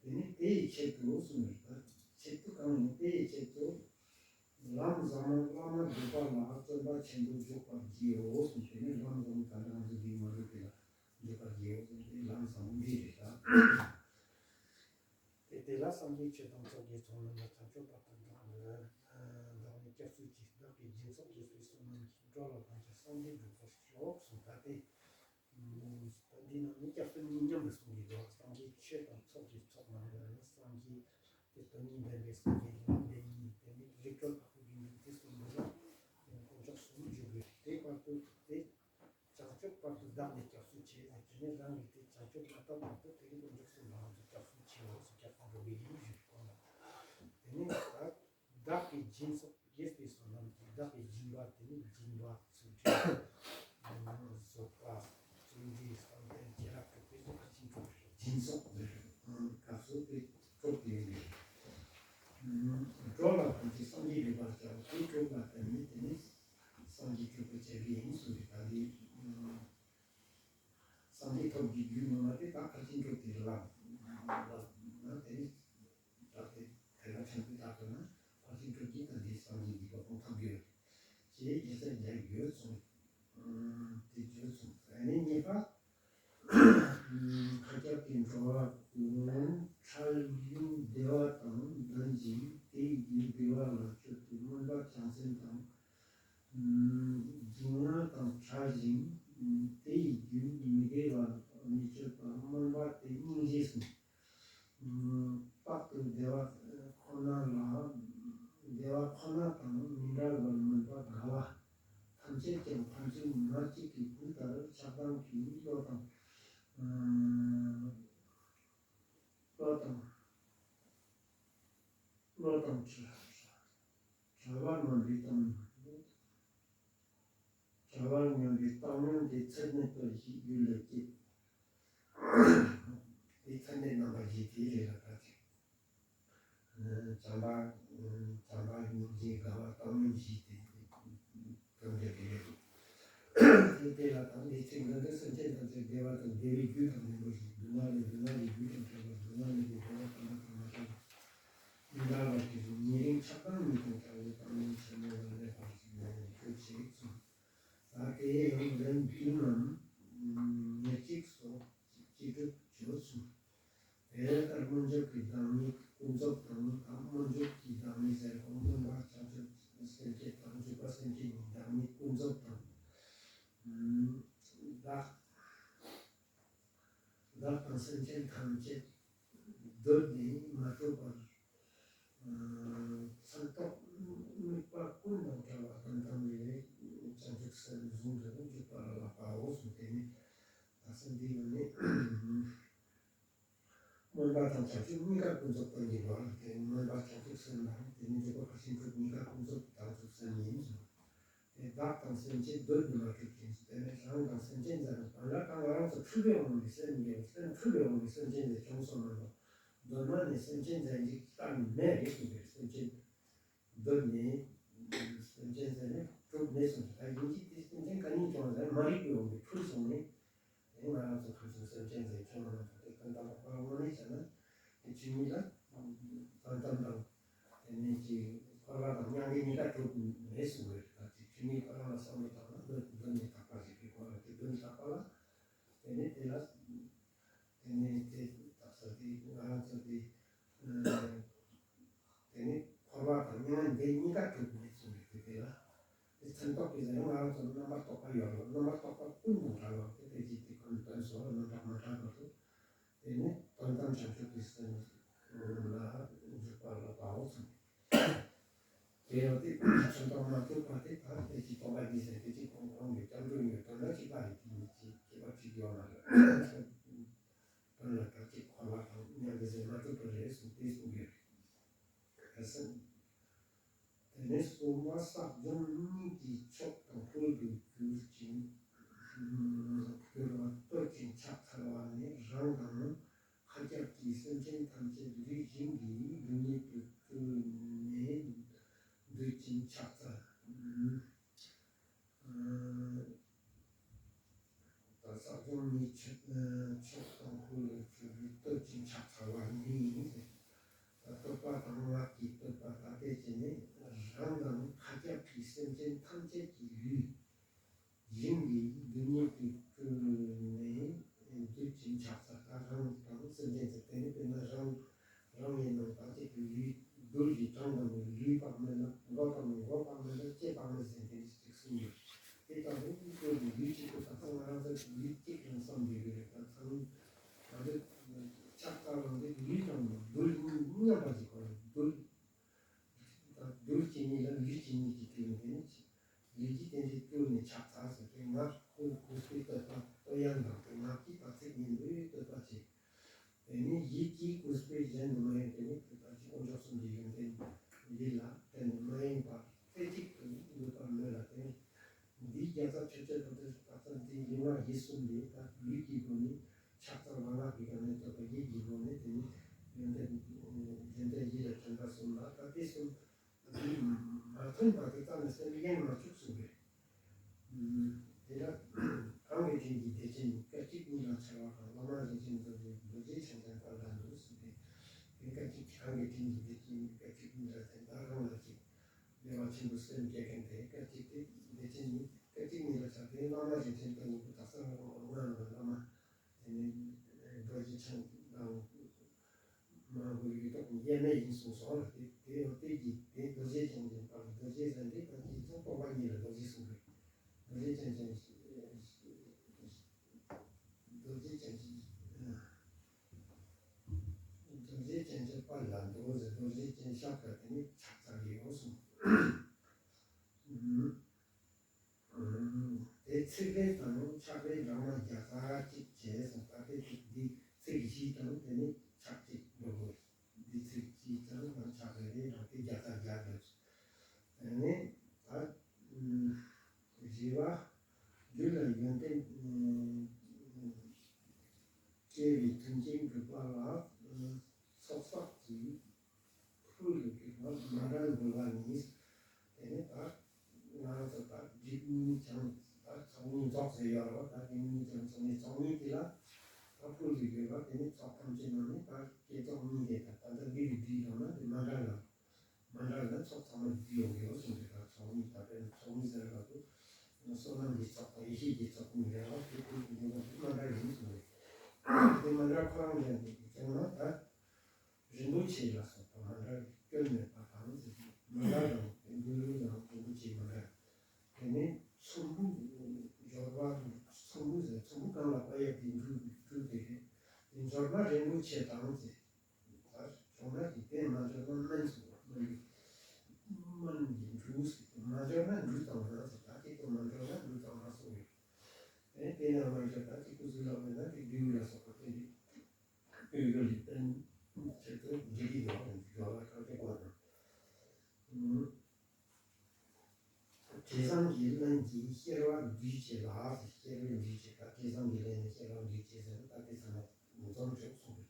དེ་ནས་དེ་ཡི་ཆེད་དུ་གསུངས་པ་རེད། ད་ཆེད་དུ་གང་ཡིན། དེ་ཡི་ཆེད་དུ་ལམ་ཟབ་མོ་བླ་མ་སྒྲུབ་པ་ལ་བརྩོན་པ་ཆེན་པོས་འཇུག་པར་བགྱིའོ་གསུངས། དེ་ནས་ལམ་ཟབ་མོ་ག་འདྲ་འཇུག་དགོས་མ་འདུག་དེ་ལ་འཇུག་པར་བགྱིའོ་གསུངས། དེ་ལམ་ཟབ་མོ་འདི་རེད་ད། དེ་དེ་ལ་སངས་རྒྱས་ཆོས་དང་ཚོགས་ཀྱི་ཚོགས་རྣམས་ལ་བྱང་ཆུབ་བར་དུ་བདག་ནི་བདག་ནི་སྐྱབས་སུ་མཆི། བདག་གིས་སྦྱིན་སོགས་རྒྱས་པའི་བསོད་ནམས་ཀྱིས། འགྲོ་ལ་ཕན་ཕྱིར་སངས་རྒྱས་འགྲུབ་པར་ཤོག་གསུངས། ད་དེ། འདི་ནང་ནས་སྐྱབས་སུ་མཆི་མཉམ་དུ་གསུང་གི་འདུག་སངས་རྒྱས་ཆོས་དང་ཚོགས་ཀྱི་ཚོགས་རྣམས་ལ་ནི། སངས་རྒྱས་དེ་དོན་གཉིས་ལྡན་པའི་སངས་རྒྱས་ལམ་བདེན་གཉིས། དེ་ནི་རིགས་གྲོལ་དྭགས་པོའི་རྒྱུད་འདི་གསུངས་འདུག་ལ། དཀོན་མཆོག་གསུམ་བརྗོད་དགོས། དེ་བར་དུ་དེ་བྱང་ཆུབ་བར་དུ་བདག་ནི་སྐྱབས་སུ་མཆི་ཟེར། དེ་ནས་རང་གིས་དེ་བྱང་ཆུབ་མ་ཐོབ་བར་དུ་དེ་ནི་དཀོན་མཆོག་གསུམ་ལ་ང་ཚོ་སྐྱབས་སུ་མཆིའོ་ཟེར། སྐྱབས་སུ་འགྲོ་བའི་ཡིན་ཞུས་གོང་ལ། དེ་ནས་ད་བདག་གིས་སྦྱིན་སོགས་རྒྱས་པའི་བསོད་ནམས་ཀྱིས། བདག་གིས་སྦྱིན་པ་དེ་ནི་སྦྱིན་པ་ཚུལ་ཁྲིམས་བཟོད་པ་བརྩོན་འགྲུས་བསམ་གཏན་བྱེ་བྲག་གི་དེ་ཚོ་ཕར་ཕྱིན་དྲུག་རེད། སྦྱིན་སོགས་ཟེར་སྐབས་སུ་དེ་དྲུག་དེ་ཡིན་པས། འགྲོ་ལ་ཕན་ཕྱིར་སངས་རྒྱས་འགྲུབ་པར་བྱའོ། དེ་དྲུག་ལ་བརྟེན་ནས་དེ་ནི་སངས་རྒྱས་འགྲུབ་པར་བྱ་བའི་ཡིན་གསུངས་པས། ད་འདི་སངས་རྒྱས་ཐོབ་ཀྱི་རྒྱུ་ངོ་མ་དེ་ད་ཕར་ཕྱིན་དྲུག་དེ་ལ་ལ་ན་དེ་ནི། ད་དེ་དེ་ལ་ཆེན་པོའི་རྟགས་ཀྱི་ན་ཕར་ཕྱིན་དྲུག་གི་ད་འདི་སངས་རྒྱས་ཀྱི་གོ་འཕང་ཐོབ་རྒྱུ་ཞེས་རྒྱལ་སྲས་བརྒྱད་ཡོད་གསུངས། དེ་བརྗོད་གསུངས། ཨ་ནི་གཉིས་པ། མཁའ་ཁྱབ་ཀྱི་འགྲོ་བ་ཀུན། འཁྲུལ་གཡེང་བདེ་བ་དང་ལྡན་ཅིང་། དེ་ཡི་རྒྱུ་བདེ་བ་ལ་སྤྱོད་པའི་སྨོན་པ་བྱང་སེམས་དང་། སྡུག་བསྔལ་དང་བྲལ་ཞིང་། དེ་ཡི་རྒྱུ་མི་བདེ་བ་མི་སྤྱོད་པ། སྨོན་པ་དེ་སྙིང་རྗེ་གསུངས། རྟག་ཏུ་བདེ་བ་ཁོ་ན་ལ། བདེ་བ་ཁོ་ན་དང་མི་འབྲལ་བར་སྨོན་པ་དགའ་བ། ཐམས་ཅད་ཀྱང་ཕན་ཚུན་མ་གཅིག་གི་བུ་ལྟར་ཆགས་སྡང་གིས་བློ་དང་། བློ་དང་། བློ་དང་བྲལ་བ། བྲལ་བར་སྨོན་པའི་བཏང་སྙོམས། བྲལ་བར་སྨོན་པའི་བཏང་སྙོམས་དེ་ཚད་མེད་པ་ཞིག་རྒྱུད་ལ་སྐྱེས། དེ་ཚད་མེད་རྣམ་པ་བཞི་དེ་རེད་ལ། ད་ཅིག་བྱམས་པ། བྱམས་པ་སྙིང་རྗེ་དགའ་བ་བཏང་སྙོམས་བཞི་དེ་དོན་འགྲེལ་དེ་རེད། དེ་དེ་ལ་དང་དེ་ཚིག་འདི་འདྲ་སེམས་ཅན་ཐམས་ཅད་བདེ་བ་དང་བདེ་བའི་རྒྱུ་དང་ལྡན་པ་ཞིག་སྡུག་བསྔལ་ལས་སྡུག་བསྔལ་གྱི་རྒྱུ་དང་བྲལ་བ། སྡུག་བསྔལ་མེད་པའི་བདེ་བ་དམ་པ་དང་མ་བྲལ་བ། མི་འབྲལ་བར་གྱུར་ཅིང་ཉེ་རིང་ཆགས་སྡང་གཉིས་ཀྱང་བྲལ་བའི་བཏང་སྙོམས་ཆེན་མོ་ལ་སླེབས་པར་གྱུར་ཅིག་གསུངས། ད་དེ་ཡང་ལན་བདུན་ནམ་ཉེར་གཅིག་སོགས་ཀྱི་སྤྱི་སྒྲུབ་བརྗོད་གསུངས། དེ་ལྟར་སྨོན་འཇུག་གི་བདག་ཉིད་ཀུན་རྫོབ་དང་། ད་སྨོན་འཇུག་གི་བདག་ཉིད་ཟེར་གོང་སྨོན་པ་བྱང་ཆུབ་སེམས་བསྐྱེད་དང་འཇུག་པ་སེམས་བསྐྱེད་ཀྱི་བདག་ཉིད་ཀུན་རྫོབ་དང་། བདག་བདག་དང་སེམས་ཅན་ཐམས་ཅད་གདོད་ནས་མ་གྲུབ་པར། མཚན་རྟོག་དམིགས་པ་ཀུན་དང་བྲལ་བ་དོན་དམ་པའི་བྱང་ཆུབ་སེམས་ཟུང་དུ་འཇུག་པ་ལ་བསླབ་པའོ་གསུངས། དེ་ནི་ད་སེམས་འདི་ཡོད་ནས། སྨོན་པ་དང་བྱང་ཆུབ་གཉིས་ཀ་ཀུན་རྫོབ་དང་ཡིན་པ། དེ་སྨོན་པ་བྱང་ཆུབ་སེམས་དང་དེ་ནི་འཇུག་པ་ཕར་ཕྱིན་དྲུག་གཉིས་ཀ་ཀུན་རྫོབ་བྱང་ཆུབ་སེམས་ཡིན་གསུངས། དེ་བདག་དང་སེམས་ཅན་གདོད་ནས་མ་གྲུབ་ཅིང་། དེ་ནས་རང་དང་སེམས་ཅན་ཟེར་ན་གང་ལ་གང་ང་རང་ཚོ་འཁྲུལ་པའི་དབང་གིས་སེམས་ཡོད། སེམས་འཁྲུལ་པའི་དབང་གིས་སེམས་ཅན་ཟེར་བྱུང་སོང་མ་གཏོགས། གདོད་མ་ནས་སེམས་ཅན་ཟེར་ཅིག་གཏན་ནས་མེད་རེད་གསུངས་པས། སེམས་ཅན་གདོད་ནས་སེམས་ཅན་ཟེར་ནས་གྲུབ་མེད་གསུངས་པས། ད་ཡིན་གཅིག་དེ་སེམས་ཅན་ག་ནས་བྱུང་ཟེར་མ་རིག་པའི་དབང་གིས་འཁྲུལ་སོང་ནས། དེ་ང་རང་ཚོ་ཁམས་གསུམ་སེམས་ཅན་ཟེར་ཁྱོད་ང་རང་ཚོ་དེ་ཀུན་བརྟགས་པ་དངོས་གནས་བྱས་ན་དེ་ཆོས་ཉིད་ལ་དོན་དམ་དང་དེ་ནས་ཀྱི་འཁོར་བ་དང་མྱང་འདས་གཉིས་ཀ་གྲུབ་མེད་གསུངས་པའི་རིགས་དང་། དེ་ཆོས་ཉིད་ཀ་རང་ལ་བསམ་བློ་བཏང་ན་གདོད་གདོད་ནས་དག་པ་ཞིག་གི་སྐོར་ལ། དེ་གདོད་ནས་དག་པ་ལ་དེ་ནས་དེ་ལ་དེ་ནས་དེ་དག་ས་དེ་ང་རང་ཚོ་དེ། དེ་ནི་འཁོར་བ་དང་མྱ་ངན་འདས་གཉིས་ཀ་གྲུབ་མེད་གསུངས་པའི་དེ་དེ་ལ། དེ་མཚན་རྟོག་གི་ཟེར་ན་ང་རང་ཚོ་རྣམ་པར་རྟོག་པ་ཡོད་རེད། རྣམ་པར་རྟོག་པ་ཀུན་དང་བྲལ་བ་དེ་དེ་ཅིག་དེ་ཀུན་དོན་སོགས་རྣམ་པར་མ་བྲལ་བར་དུ། དེ་ནི་དོན་དམ་བྱང་ཆུབ་ཀྱི་སེམས་ལ་འཇུག་པ་ལ་བའོ་གསུངས། དེ་ཡང་དེ་མཚན་རྟོག་མ་གྲུབ་པ་དེ་ད་དེ་ཅིག་སྟོང་པ་ཉིད་ཟེར་དེ་ཅིག་ཁོང་ཁོང་གི་སྐྱབས་འགྲོ་ཡོད་དོན་ལ་གཅིག་པ་རེད། དེ་ཉིད་ཅིག་སྐྱེ་བ་གཅིག་ཡོད་མ་རེད། དོན་ལ་ད་ཅིག་འཁོར་བ་དང་མྱ་ངན་འདས་མ་གྲུབ་པ་རེད་གསུངས་ཏེ་གསུངས་ཡོད་རེད། དེ་ནས་གསུམ་པ་བསགས་སྦྱོང་གཉིས་ཀྱི་མཆོག་དང་ཕུལ་དུ་གྱུར་ཅིང་གྱུར་པ་འདོད་ཅིང་ཕྱག་འཚལ་བ་ནི། རང་དང་མཁའ་ཁྱབ་ཀྱི་སེམས་ཅན་ཐམས་ཅད་ལུས་ཞིང་གི་སྡུག་བསྔལ་དུ་བཏུལ་ནས་འདོད་ཅིང་ཕྱག་འཚལ། ད་ས་སྐྱོང་ནི་ཆོས་ཆོས་དང་ཁུལ་ལ་གྱུར་པའི་སྟོབས་ཀྱིས་ཕྱག་འཚལ་བ་ཉིད་ཡིན་ཟེར། ད་བསྟོད་པ་དང་སྔགས་ཀྱི་བསྟོད་པ་ད་ལྟའི་ཆེད་ནི་རང་དང་མཁའ་ཁྱབ་ཀྱི་སེམས་ཅན་ཐམས་ཅད་ཀྱི་ལུས། ཞིང་གི་སྡུག་བསྔལ་གྱི་ཀུན་ནས་འདུལ་ཞིང་ཕྱག་འཚལ། ད་རང་དང་སེམས་ཅན་ཚོ་དེ་ནི་དཔེར་ན་རང་རང་ཡིན་ནམ་ད་ཅིག་གི་ལུས་རྡུལ་གྱི་གྲངས་དང་ནི་ལུས་དཔག་མེད་ན་མགོ་དང་ནི་མགོ་དཔག་མེད་ན་ལྕེ་དཔག་མེད་ཟེར་དེ་ནི་ཅིག་གསུངས་ཡོད། དེ་ལྟ་བུ་ཀུན་གྱི་ལུས་གཅིག་པུ་ད་ཚང་མ་རང་ཚོ་གི་ལུས་གཅིག་རང་བསམ་བསྡད་ཡོད་རེད། ད་ཚང་ང་ཚོ་ཕྱག་འཚལ་རང་ཚོའི་ལུས་དང་ནི་རྡུལ་གཉིས་མཉམ་པ་ཅིག་གོ་རེད། རྡུལ་ད་རྡུལ་གཅིག་ཉིད་ལ་ལུས་གཅིག་ཉིད་ཀྱི་དུས་ནས་དེ་ནི་ཅིག་ལུས་ཀྱི་རྟེན་གྱི་བསྐུལ་ནས་ཕྱག་འཚལ་ཟེར་ཏེ་ང་ཁོའི་གུས་པའི་བསྟོད་པ་བསྟོད་དབྱངས་དང་དེ་ངག་གིས་ད་ཚིག་ངན་པའི་བསྟོད་པ་བྱེད། དེ་ནི་ཡིད་ཀྱི་གུས་པས་གཞན་དུ་མ་ཡེངས་ཏེ་ནི་བསྟོད་པ་ཅིག་དཀོན་མཆོག་གསུམ་གྱི་ཡོན་ཏན་ཡིད་ལ་བརྟེན་ནས་མ་ཡེངས་པར་རྩེ་གཅིག་ཏུ་འདུས་པར་མོས་ལ་བརྟེན། འདིའི་རྒྱལ་ཚབ་མཆོད་བྱ་ཐོབ་སྟེ་ད་ལྟ་འདི་ཡིན་ན་ཡིད་གསུམ་ལས་ད་ལུས་ཀྱི་སྒོ་ནས་ཕྱག་འཚལ་ལ་སྔགས་ཀྱི་སྒོ་ནས་བསྟོད་པ་ཡིད་ཀྱི་སྒོ་ནས་དེ་ནི་ཡོན་ཏན་ཡོན་ཏན་ཡིད་ལ་དྲན་པ་གསུམ་ལ་ད་དེ་གསུམ། འདི་མ་ཐོན་པ་དེ་ཙམ་ལ་སེམས་ཡེངས་མ་བཅུག་གསུངས་པས། དེ་ལ་གང་གི་དྲིན་གྱིས་བདེ་ཆེན་སྐད་ཅིག་ཉིད་ལ་འཆར་བ་དང་བླ་མ་རིན་ཆེན་རྡོ་རྗེ་རྡོ་རྗེ་འཆང་ཆེན་དཔལ་ལ་འདུད་ཟེར་ཏེ། དེ་སྐད་ཅིག་གང་གི་དྲིན་གྱིས་བདེ་ཆེན་སྐད་ཅིག་ཉིད་ལ་དེ་ལྟར་རང་ལ་ཅིག་བདེ་བ་ཆེན་པོ་སེམས་སྐྱེ་མཁན་དེ་སྐད་ཅིག་དེ་བདེ་ཆེན་ཉིད་སྐད་ཅིག་ཉིད་ལ་འཆར་ཏེ་བླ་མ་རིན་ཆེན་དཔལ་ཉིད་པོ་དག་ས་རང་ལ་ངོ་ནང་ལ་བླ་མ། དེ་ནས་རྡོ་རྗེ་འཆང་དང་མ་གོ་ཡི་ཏོག་དབྱེར་མེད་ཡིན་གསུངས་སོ། དེ་དེ་ཡང་དེ་གི་དེ་རྡོ་རྗེ་འཆང་ཆེན་དང་རྡོ་རྗེ་ཟེར་འདི་དང་དེ་ཚོ་སྟོང་པ་ཉིད་ལ་རྡོ་རྗེ་གསུངས་པས། རྡོ་རྗེ་འཆང་ཆེན་རྡོ་རྗེ་འཆང་ཆེན་རྡོ་རྗེ་འཆང་ཆེན་དཔལ་ལ་འདུད་ཟེར། རྡོ་རྗེ་འཆང་ཕྱག་དང་དེ་ནི་ཕྱག་འཚལ་གྱི་ཡོད་གསུངས། དེ་ཚིག་རེ་དང་ཕྱག་རེ་སྦྲགས་ན་བརྒྱ་རྩ་གཅིག་བྱས་སོང་། ད་དེ་ཚིག་འདི་ཚིག་བཞི་དང་དེ་ནི་ཕྱག་གཅིག་འགྲོ་དགོས། འདི་ཚིག་བཞི་དང་ཕྱག་རེ་རེ་རང་དེ་བརྒྱ་རྩ་བརྒྱ་དགོས། དེ་ནི་ད་བཞི་པ་རྒྱུད་ལ་ཡོན་ཏན་སྐྱེ་བའི་མཐུན་རྐྱེན་སྒྲུབ་པ་ལ་ཚོགས་བསགས་ཀྱི་ཕུལ་དུ་གྱུར་པ་མཎྜལ་འབུལ་བ་ནི། དེ་ནས་ད་ང་རང་ཚོ་ད་རིགས་གཉིས་ཀྱང་ད་ཚོགས་གཉིས་རྫོགས་ཟེར་ཡོད་རེད་བ། ད་རིགས་གཉིས་ཀྱང་ཚོགས་གཉིས་ཚོགས་གཉིས་དེ་ལ་ད་ཕུལ་དུ་གྱུར་པ་དེ་ནི་ཚོགས་ཐམས་ཅད་ནང་ནས་ད་བསྐྱེད་རྫོགས་གཉིས་རེད། ད་ད་ལྟ་འདི་རིགས་འདིའི་ནང་ན་དེ་མཎྜལ་ལ་མཎྜལ་ལ་ཚོགས་ཚང་མ་འདུས་ཡོང་གི་ཡོད་གསུངས་ཏེ། ད་ཚོགས་གཉིས་ད་དཔེར་ན་ཚོགས་གཉིས་ཟེར་བ་དེ་བསོད་ནམས་ཀྱི་ཚོགས་དང་ཡེ་ཤེས་ཀྱི་ཚོགས་གཉིས་རེད་བ། དེ་ཁུལ་དུ་འདུས་པ་དེ་མཎྜལ་ཡིན་གསུངས་ཏེ། དེ་མཎྜལ་ཁོ་རང་ཀྱང་དེ་ཀྱང་ན་ད། རིན་པོ་ཆེ་ལ་སོགས་པ་མཎྜལ་སྐྱོན་མེད་པ་དང་ཟེར་ཏེ། མཎྜལ་དང་དགེ་འདུན་དང་རིན་པོ་ཆེའི་མཎྜལ། དེ་ནས་ཚོམ་བུ་འབྱོར་པ་ཚོམ་བུ་ཟེར་ཚོམ་བུ་གང་ལ་དཔག་ཡས་དེ་འབྲུ་འབྲུ་དེ་རེད། དེ་འབྱོར་པ་རིན་པོ་ཆེ་དང་ཟེར། ད་བྱུང་ན་དེ་དེ་མ་འབྱོར་ན་སྨན་ཟེར་བ་སྨན་སྨན་གྱི་འབྲུ་ཟེར་ཏེ། མ་འབྱོར་ན་འབྲུ་དང་ན་ཟེར། ད་དེ་དེ་མ་འབྱོར་ན་འབྲུ་དང་ན་གསུངས་ཡོད། དེ་དེ་ཡང་མ་འབྱོར་ད་དེ་སྐུ་གཟུགས་ལ་མེད་ན་དེ་བདུད་ལ་སོགས་པ་དེ་རེད། སྤྱོད་ཡུལ་ལས་བརྟེན་ཆེད་དུ་འཇིག་གི་ཡོད་རེད། འཇོག་ལ་གང་དེ་དགོས་དང་། དྲི་བཟང་གི་རླན་གྱིས་གཤེར་བ་འདུས་བྱས་ལ། གཤེར་བས་འདུས་བྱས་ད་དྲི་བཟང་གི་རླན་ནི་གཤེར་བ་འདུས་བྱས་ཟེར་ན་ད་དེ་ཚང་མ་འཛོམས་ཆོག་གསུངས་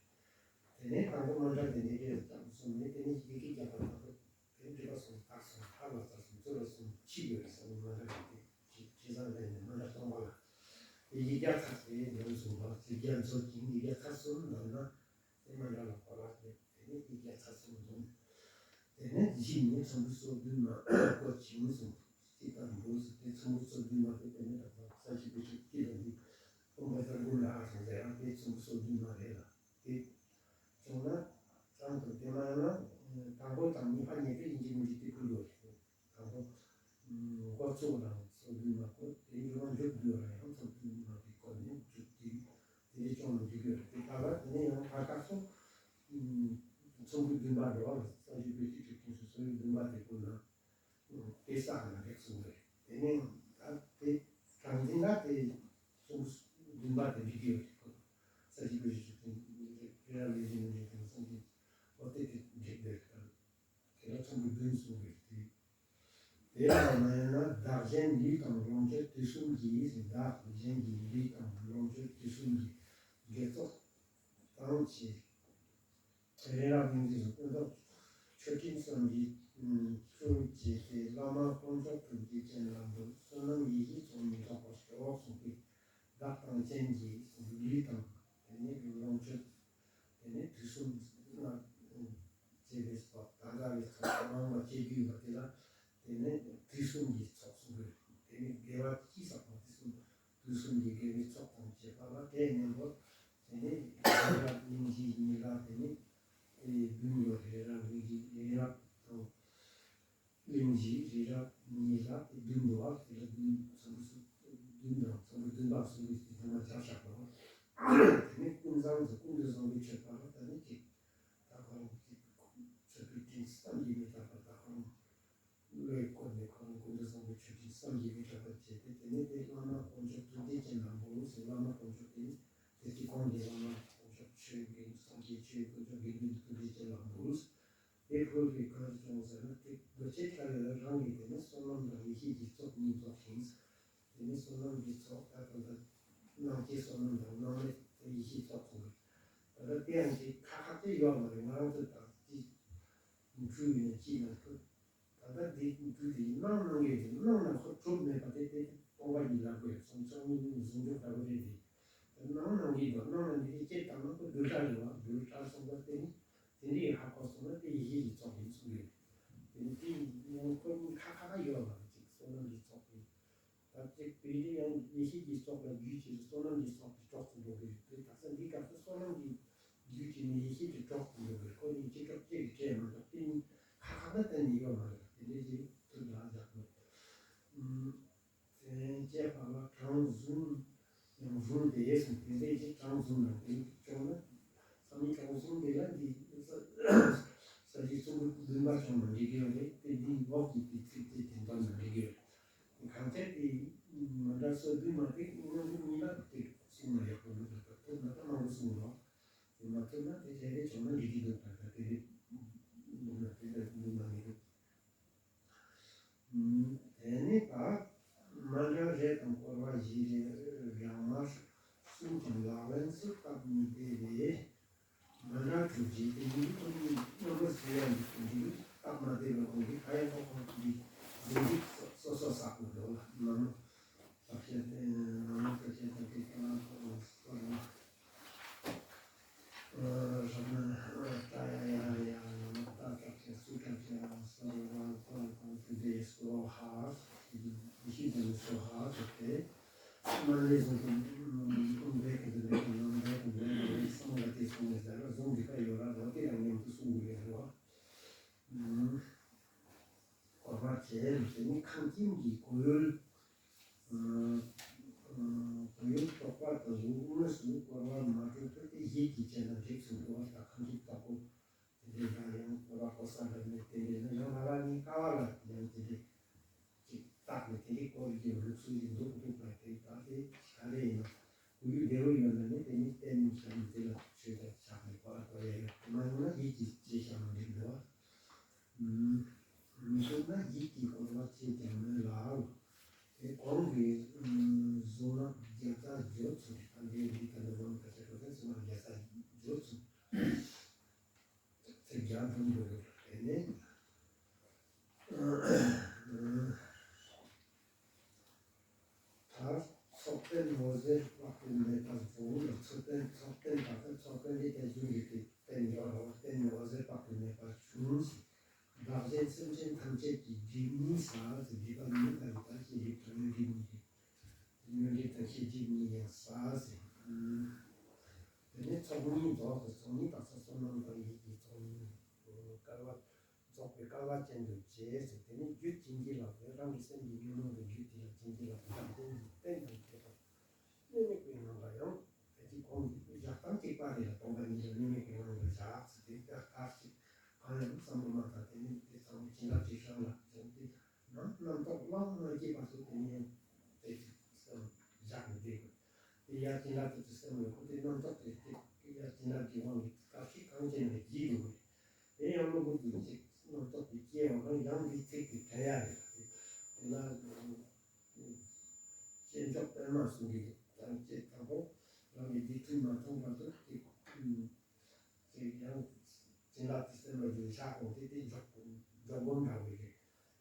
པས། དེ་ནས་དང་པོ་མཎྜལ་དེ་ནས་རེད་ཙམ་གསུངས་ནས། དེ་ནས་ཡི་གེ་བརྒྱ་པ་དང་པོ། དེ་འགྲིག་པ་སོང་། དག་སོང་། ཧ་ལ་ཚར་སོང་། ཚུར་ལ་སོང་། ཕྱི་ཡོད་རེད་ཟེར་ནས་མ་འདྲ་བ་དེ་ཇི་ཇི་ཙམ་ལས་ནས་མ་འདྲ་སྟོང་པ་ལ་དེ་ཡིག་བརྒྱ་ཚར་ཏེ་འདོན་སོང་བ། ཡིག་བརྒྱ་མཛོད་ཅིང་ཡིག་བརྒྱ་ཚར་སོང་འདོན་ན་དེ་མ་འདྲ་ལ་གོ་ལ་དེ་དེ་ནས་ཡིག་བརྒྱ་ཚར་སོང་འདོན། དེ་ནས་གཞི་ནས་ཚོམ་བུ་སོ་བདུན་མ་བཀོད་ཅིང་གསུངས། ཅི་ལྟར་འདུག་ཟེར་ཏེ་ཚོམ་བུ་སོ་བདུན་མ་དེ་དེ་ནས་ད་ལྟ་ས་བྱི་བེད་སྤྱོད་ཀྱི་ལ་འདི་སྟོང་པ་ལྟར་སྒོམ་ལ་ཨ་ཚང་ཟེར་ཡང་དེ་ཚོམ་བུ་སོ་བདུན་མ་རེད་ལ། དེ་བྱུང་ན་གཙང་དུ་དེ་མ་ཡིན་ན་དང་པོ་དང་གཉིས་ཕ་ཉེ་དུ་ཡིན་གྱི་མིན་གྱི་དེ་ཕུལ་དགོས་རེད། དང་པོ་འགོ་ཚུགས་ལ་སོ་བདུན་མ་བཀོད་དེ་འགྲོ་བ་མཇུག་བསྡུ་ལ་ཡང་སོ་བདུན་མ་དེ་བཀོད་ནས་མཇུག་བསྡུ་དེ་ལས་སྐྱོང་ལ་འཇུག་གི་རེད། དེ་ལྟ་བ་དེ་ནས་ཡང་ཕར་ཁ་སོ་ཚོམ་བུ་བདུན་པ་འགྲོ་བ་ལ་ས་བྱི་བེད་སྤྱོད་ཀྱི་དུས་སུ་ཚོམ་བུ་བདུན་པ་དེ་བཀོད་ན། དེ་བསགས་ན་རེག་གསུངས་རེད། དེ་ནས་ད་དེ་གྲངས་འཛིན་ལ་དེ་གསུངས་བདུན་པ་དེ་འགྲིག་གི་ཡོད་རེད། ས་བྱི་བེད་སྤྱོད་ཀྱི་རེ་ར་ལས་བཞིན་རེད་དང་སངས་རྒྱས་འོ་དེ་དེ་འགྲིག་གི་རེད། དེ་ལ་ཚོམ་བུ་བདུན་གསུངས་རེད་དེ། དེ་ལ་མ་ཡིན་ན་བདག་གཞན་ལུས་དང་ལོངས་སྤྱོད་དུས་གསུམ་གྱི་ཟེར། བདག་གཞན་གྱི་ལུས་དང་ལོངས་སྤྱོད་དུས་གསུམ་གྱི་དགེ་ཚོགས་དང་བཅས། རེ་ར་ལྷུན་གྱིས་སུ་ཀུན་རྫོབ་མཆོད་སྤྲིན་གསུམ་གྱིས་སྤྲུལ་བྱས་ཏེ། བླ་མ་དཀོན་མཆོག་གྲུབ་ཀྱི། ཅན་ལ་འདུད། བསོད་ནམས་ཡེ་ཤེས་ཚོགས་གཉིས་རྫོགས་པར་ཤོག་གསུངས་པས། བདག་དང་ཅན་གྱི་ལུས་དང་། དེ་ནས་ལོངས་སྤྱོད། དེ་ནས་དུས་གསུམ་ལ་བཅས་པའི་ཚོགས། ད་ལྟ་བའི་ཚོགས་མང་བ་བཅས་རྒྱུ་ཡོད་པ་དེ་ལ། དེ་ནས་དུས་གསུམ་གྱི་ཚོགས་གསུངས་པས། དེ་ནས་དགེ་བ་ཅི་བསགས་པ་དེ་གསུམ། དུས་གསུམ་གྱི་དགེ་བའི་ཚོགས་དང་བཅས་པ་ལ་དེ་ནས་འབོད། དེ་ནས་རི་རབ་གླིང་བཞི་གཉིས་ལ་དེ་ནས་ཨེ་བདུན་ཡོད། རི་རབ་གླིང་བཞི། རི་རབ་དང་གླིང་བཞི། རི་རབ་གཉིས་ལ་དེ་བདུན་འདུག་པ། དེ་ལ་བདུན་ཚང་མ་སུ་བདུན་དང་ཚང་མ་བདུན་པ་གསུམ་གྱི་དེ་ཚང་མ་སྦྱར་བཞག་པ། དེ་ནས་ཀུན་བཟང་དུ་ཀུན་ཏུ་བཟང་པོའི་མཆོད་པ་ལ་ད་ནི་གཅིག་ད་ཁོ་རང་གཅིག་མཆོད་པའི་སྤྲིན་བསམ་གྱིས་མི་ཁྱབ་པ། ད་ཁོ་རང་བློས་བཀོད་ནས་ཁོ་རང་ཀུན་ཏུ་བཟང་པོའི་མཆོད་སྤྲིན་བསམ་གྱིས་མི་ཁྱབ་པ་བྱས་ཏེ། དེ་ནས་དེ་བླ་མ་དཀོན་མཆོག་ཐུགས་རྗེ་ཅན་ལ་འབུལ་ཟེར། བླ་མ་དཀོན་མཆོག་དེ་ནི་དེ་གཅིག་གོང་གི་བླ་མ་དཀོན་མཆོག་ཆོས་ཀྱི་སངས་རྒྱས་ཆོས་དཀོན་མཆོག་དགེ་འདུན་ཐུགས་རྗེ་ཅན་ལ་འབུལ། དེ་ཕུལ་བའི་གར་བྱུང་ཟེར་ན། དེ་འདོད་ཆེ་ཁ་ཡོད་རང་གིས་དེ་ནི་བསོད་ནམས་དང་ཡེ་ཤེས་ཀྱི་ཚོགས་གཉིས་རྫོགས་ཤིང་། དེ་ནི་བསོད་ནམས་ཀྱི་ཚོགས་ད་ལྟ་ད་སྣང་བསྐྱེད་བསོད་ནམས་དང་སྣང་མེད་ཡེ་ཤེས་ཚོགས་གསུངས་པས། ད་ལྟ་དེ་ཡང་ཅིག་ཁག་ཁག་ཅིག་ཡོད་མ་རེད། ང་རང་ཚོ་དང་ཅིག་འཁྲུལ་ཡོད་ན་ཅིག་ན་ཐུབ། ད་ལྟ་འདི་འདི་དེ་སྣང་སྣང་གི་རེད། སྣང་ན་ཁོ་གྲུབ་མེད་པ་དེ་དེ་སྟོང་པ་ཉིད་ལ་དགོས། སོང་ཙང་ནི་ཟུང་འཇུག་ལྟ་བུ་རེད་དེ། དེ་སྣང་སྣང་གི་འདུག་སྣང་ན་འདི་དེ་སྐྱེ་བཏང་ན་ཁོ་རྡུལ་ཕྲ་རེད་བ། རྡུལ་ཕྲ་སོང་ཙང་དེ་ནི་དེ་འདྲའི་ཧ་གོ་སོང་ན་དེ་ཡེ་ཤེས་ཀྱི་ཚོགས་ཡིན་གསུངས་ཡོད། དེ་ནི་དེ་ཡང་ཁོ་གཉིས་ཁ་ཁ་ཁ་ཡོད་པ་རེད། ཅིག་བསོད་ནམས་ཀྱི་ཚོགས་ཀྱི། ད་ཅིག་དེ་འདྲའི་ཡང་ཡེ་ཤེས་ཀྱི་ཚོགས་ལ་རྒྱུད་ཀྱི་བསོད་ནམས་ཀྱི་ཚོགས་ཀྱི་གྲོགས་སུ་འགྲོ་གི་རེད། དེ་དག་ས་འདི་སྐབས་སུ་བསོད་ནམས་ཀྱི་རྒྱུད་ཀྱི་ནི་ཡེ་ཤེས་ཀྱི་གྲོགས་སུ་འགྲོ་གི་རེད། ཁོ་གཉིས་གཅིག་གྲོགས་གཅིག་གི་འབྲས་མ་གཏོགས་དེ་གཉིས་ཁ་ཁ་ན་གཏན་ནས་ཡོད་མ་རེད། དེ་འདྲའི་ཅིག་ཐུགས་ལ་འཇགས་དགོས། དེ་བཅས་པ་ལ་གྲངས་བཟུང་ཡང་བཟུང་སྟེ་གསུངས། དེ་འདྲའི་ཅིག་གྲངས་བཟུང་ན་དེ་བྱུང་ན་བསམ་ཡས་གྲངས་བཟུང་དེ་ལ་འདི་ས་ས་གཞི་གསུམ་པོ་བདུན་པ་བྱུང་ན་འགྲིག་གི་ཡོད་རེད། དེ་འདི་འོག་གི་དེ་ཚིག་དེ་དེ་འདྲ་ན་འགྲིག་གི་ཡོད་རེད། གང་ལྟར་དེ་མ་འདྲ་སོ་བདུན་མ་དེ་སྔོན་འཇུག་གཉིས་ལ་དེ་གསུང་ན་ཡག་པོ་འདུག་ད་ཐུབ་ན་ད་མང་པོ་གསུང་རོགས། དེ་མ་ཐུབ་ན་དེ་རེ་རེ་བྱུང་ན་འགྲིག་གི་འདུག་ད་ད་དེ་རེ་འདུག་ན་དེ་འདྲ་འདུག་ན་མི་འདུག་དེ་ནས་ད་མ་འདྲ་རེ་དང་བསྐོར་བ་བཞི་རེ་རང་མ་གསུམ་གྱི་ལག་ལེན་སུ་སྟབས་མི་བདེ་བས། མ་འདྲ་གྲུབ་ཀྱི་དེ་ཉིད་ཀུན་ནི་རྣམ་པར་གཟིགས་ཡ་འདི་ཀུན་གྱི་སྟབས་མ་བདེ་བའི་དབང་གིས་ད་ཡང་ཁོ་ཁོང་གི་ལས་རིགས་སོ་སོ་བསགས་དགོས་འདུག་ལ། ན་མོ་བཏགས་ཤ་སྟེ། ན་མོ་བཏགས་ཤ་བཏགས་ཏེ་ཀ་ལ་ཁོ་ལ་སོ་ལ། རབ་ན་ཏྲ་ཡ་ཡ་ཡ། ན་མོ་ཏ་བཏགས་ཏ་སུ་ཏྲ་ཏྲ་སོ་ར་སོ་ར་སོ་ཏེ་སོ་ཧ། ཡེ་ཤེས་ལྡན་སོ་ཧ་ཟེར་ཏེ། མ་ལས་བཟུང་སྟེ་འབྲས་ཀྱི་འདི་འདྲ་ཡང་འབྲས་དང་འབྲས་དང་འབྲས་སོང་ལ་དེ་སོང་ནས་ཟེར་བ་བཟུང་འདི་ག་ཡོད་ར་རོ་དེ་དང་མཉམ་དུ་གསུང་དགོས་ཡ་རེད་བ། བསྐོར་བ་བྱས་ཟེར་ནས་ཁང་ཁྱིམ་གྱི་གོས་ཡུལ། གོས་ཡུལ་བཙོག་པ་དང་དངོས་སུ་བསྐོར་བ་མ་གྲུབ་པར་དེ་ཡིད་ཀྱིས་བྱས་ན་འགྲིག་གསུངས་འདུག་བ། ད་ཁང་ཁྱིམ་བཙོག་པོ་དེ་འདྲའི་ལ་ཡང་བསྐོར་བ་བསྐོར་ས་འདྲ་མེད། དེ་འདྲའི་ན་ཡང་ལ་ལ་ནི་ཀ་བ་ལ་ཡང་དེ་འདྲའི་ཅིག་བཏགས་ནས་དེ་འདྲའི་བསྐོར་གྱི་ལུགས་སྲོལ་ཡིན་འདུག་འདུག་པ། དེ་ད་དེ་ག་རེ་ཡིན་ན་གོས་ཡུལ་བདེ་བོ་ཡོད་ན་ནི་དེ་ནི་བསྟན་བྱ་ནི་དེ་ལ་ཆོས་དང་ཕྱག་ནས་བསྐོར་བ་བསྐོར་ཡ་ཡོད། མ་ཡིན་ན་ཡིད་ཀྱིས་བྱས་བཞག་ན་འགྲིག་འདུག་བ། མི་བྱུང་ན་ཡིད་ཀྱིས་བསྐོར་བ་བྱས་ཀྱང་མི་ལའོ། དེ་གོང་གི་གཟུངས་སྔགས་བརྒྱ་རྩ་བརྗོད་ཚུལ་དང་འབྲེལ་འདི་ལྟ་ན་མང་དུ་བྱེད་པ་དེ་གཟུངས་སྔགས་བརྒྱ་རྩ་བརྗོད་ཚུལ། ཚིག་བརྒྱ་འབུམ་དུ་དེ་ནས། མཐར་ཚོགས་རྟེན་འོད་ཟེར་དཔག་ཏུ་མེད་པ་བྱུང་། ཚོགས་རྟེན་ཚོགས་རྟེན་དག་གི་ཚོགས་རྟེན་གྱི་རྟེན་འབྱུང་གི་རྟེན་འབྱུང་རྟེན་འོད་ཟེར་དཔག་ཏུ་མེད་པ་བྱུང་། བདག་གཞན་སེམས་ཅན་ཐམས་ཅད་ཀྱི་སྒྲིབ་གཉིས་བསལ་ཟེར། སྒྲིབ་པ་ཉོན་དང་བདག་གི་སྒྲིབ་དང་ཉོན་སྒྲིབ་གཉིས་ཀྱི་ཉོན་སྒྲིབ་དང་ཤེས་སྒྲིབ་གཉིས་ཡང་བསལ་ཟེར། དེ་ནས་ཚོགས་གཉིས་རྫོགས་ཟེར། ཚོགས་གཉིས་དག་ས་བསོད་ནམས་དང་ཡིད་ཀྱི་ཚོགས་གཉིས་སྐལ་བ་རྫོགས་པའི་སྐལ་བ་ཅན་དུ་བྱས་ཟེར། དེ་ནས་རྒྱུད་བྱིན་གྱིས་བརླབས་ཟེར། རང་གི་སེམས་ཀྱི་ཉོན་མོངས་པའི་རྒྱུད་དེ་ལ་བྱིན་གྱིས་བརླབས་ཟེར། བདག་གཞན་གྱི་རྟེན་དང་བཅས་པ་གནོན་མེད་པའི་ངང་ལ་ཡང་དེ་གི་གོང་གི་བཞག་སྟངས་གཅིག་པ་རེད་ལ། སྟོང་པ་ཉིད་ལ་གནོན་མེད་པའི་ངང་ལ་བཞག་ཟེར། དེ་ལྟར་ཐག་ཅིག་གང་ཡང་བསམ་བློ་མ་བཏང་། དེ་ནས་དེ་ཚང་མ་བྱིན་རླབས་ཅིག་བཞག་ལ་ཟེར་ཏེ། ནང་རྣམ་རྟོག་ལམ་མ་སྐྱེས་བར་དུ་དེ་ནས་དེ་སེམས་བཞག་ནས་བསྡད་དགོས། དེ་ཡར་བྱིན་རླབས་དེ་ཚོ་སེམས་ལ་འཁོར་ཏེ་རྣམ་རྟོག་དེ་དེ་ཡར་བྱིན་རླབས་ཀྱི་དབང་གིས་སྐབས་ཤིག་གངས་ཅན་ལ་བརྗིད་འགྲོ་གི་རེད། དེ་ཡང་གློ་བུར་དུ་ཅིག་རྣམ་རྟོག་དེ་སྐྱེ་བ་རང་ཡང་དེ་ཚིག་དེ་དྲན་ཡ་རེད། དེ་ན་སྐྱེས་མཆོག་པད་མ་གསུང་གི་འདུག་དང་བཅས་དང་པོ་རང་གི་འདི་ཐུན་མ་ཐུང་བར་དུ་དེ། དེ་ཡང་བྱིན་རླབས་ཀྱི་སེམས་ལ་རྒྱུན་བཞག་གོང་དེ་དེ་འཇོག་འཇོག་སྒོམ་འདྲ་བོ་རེད།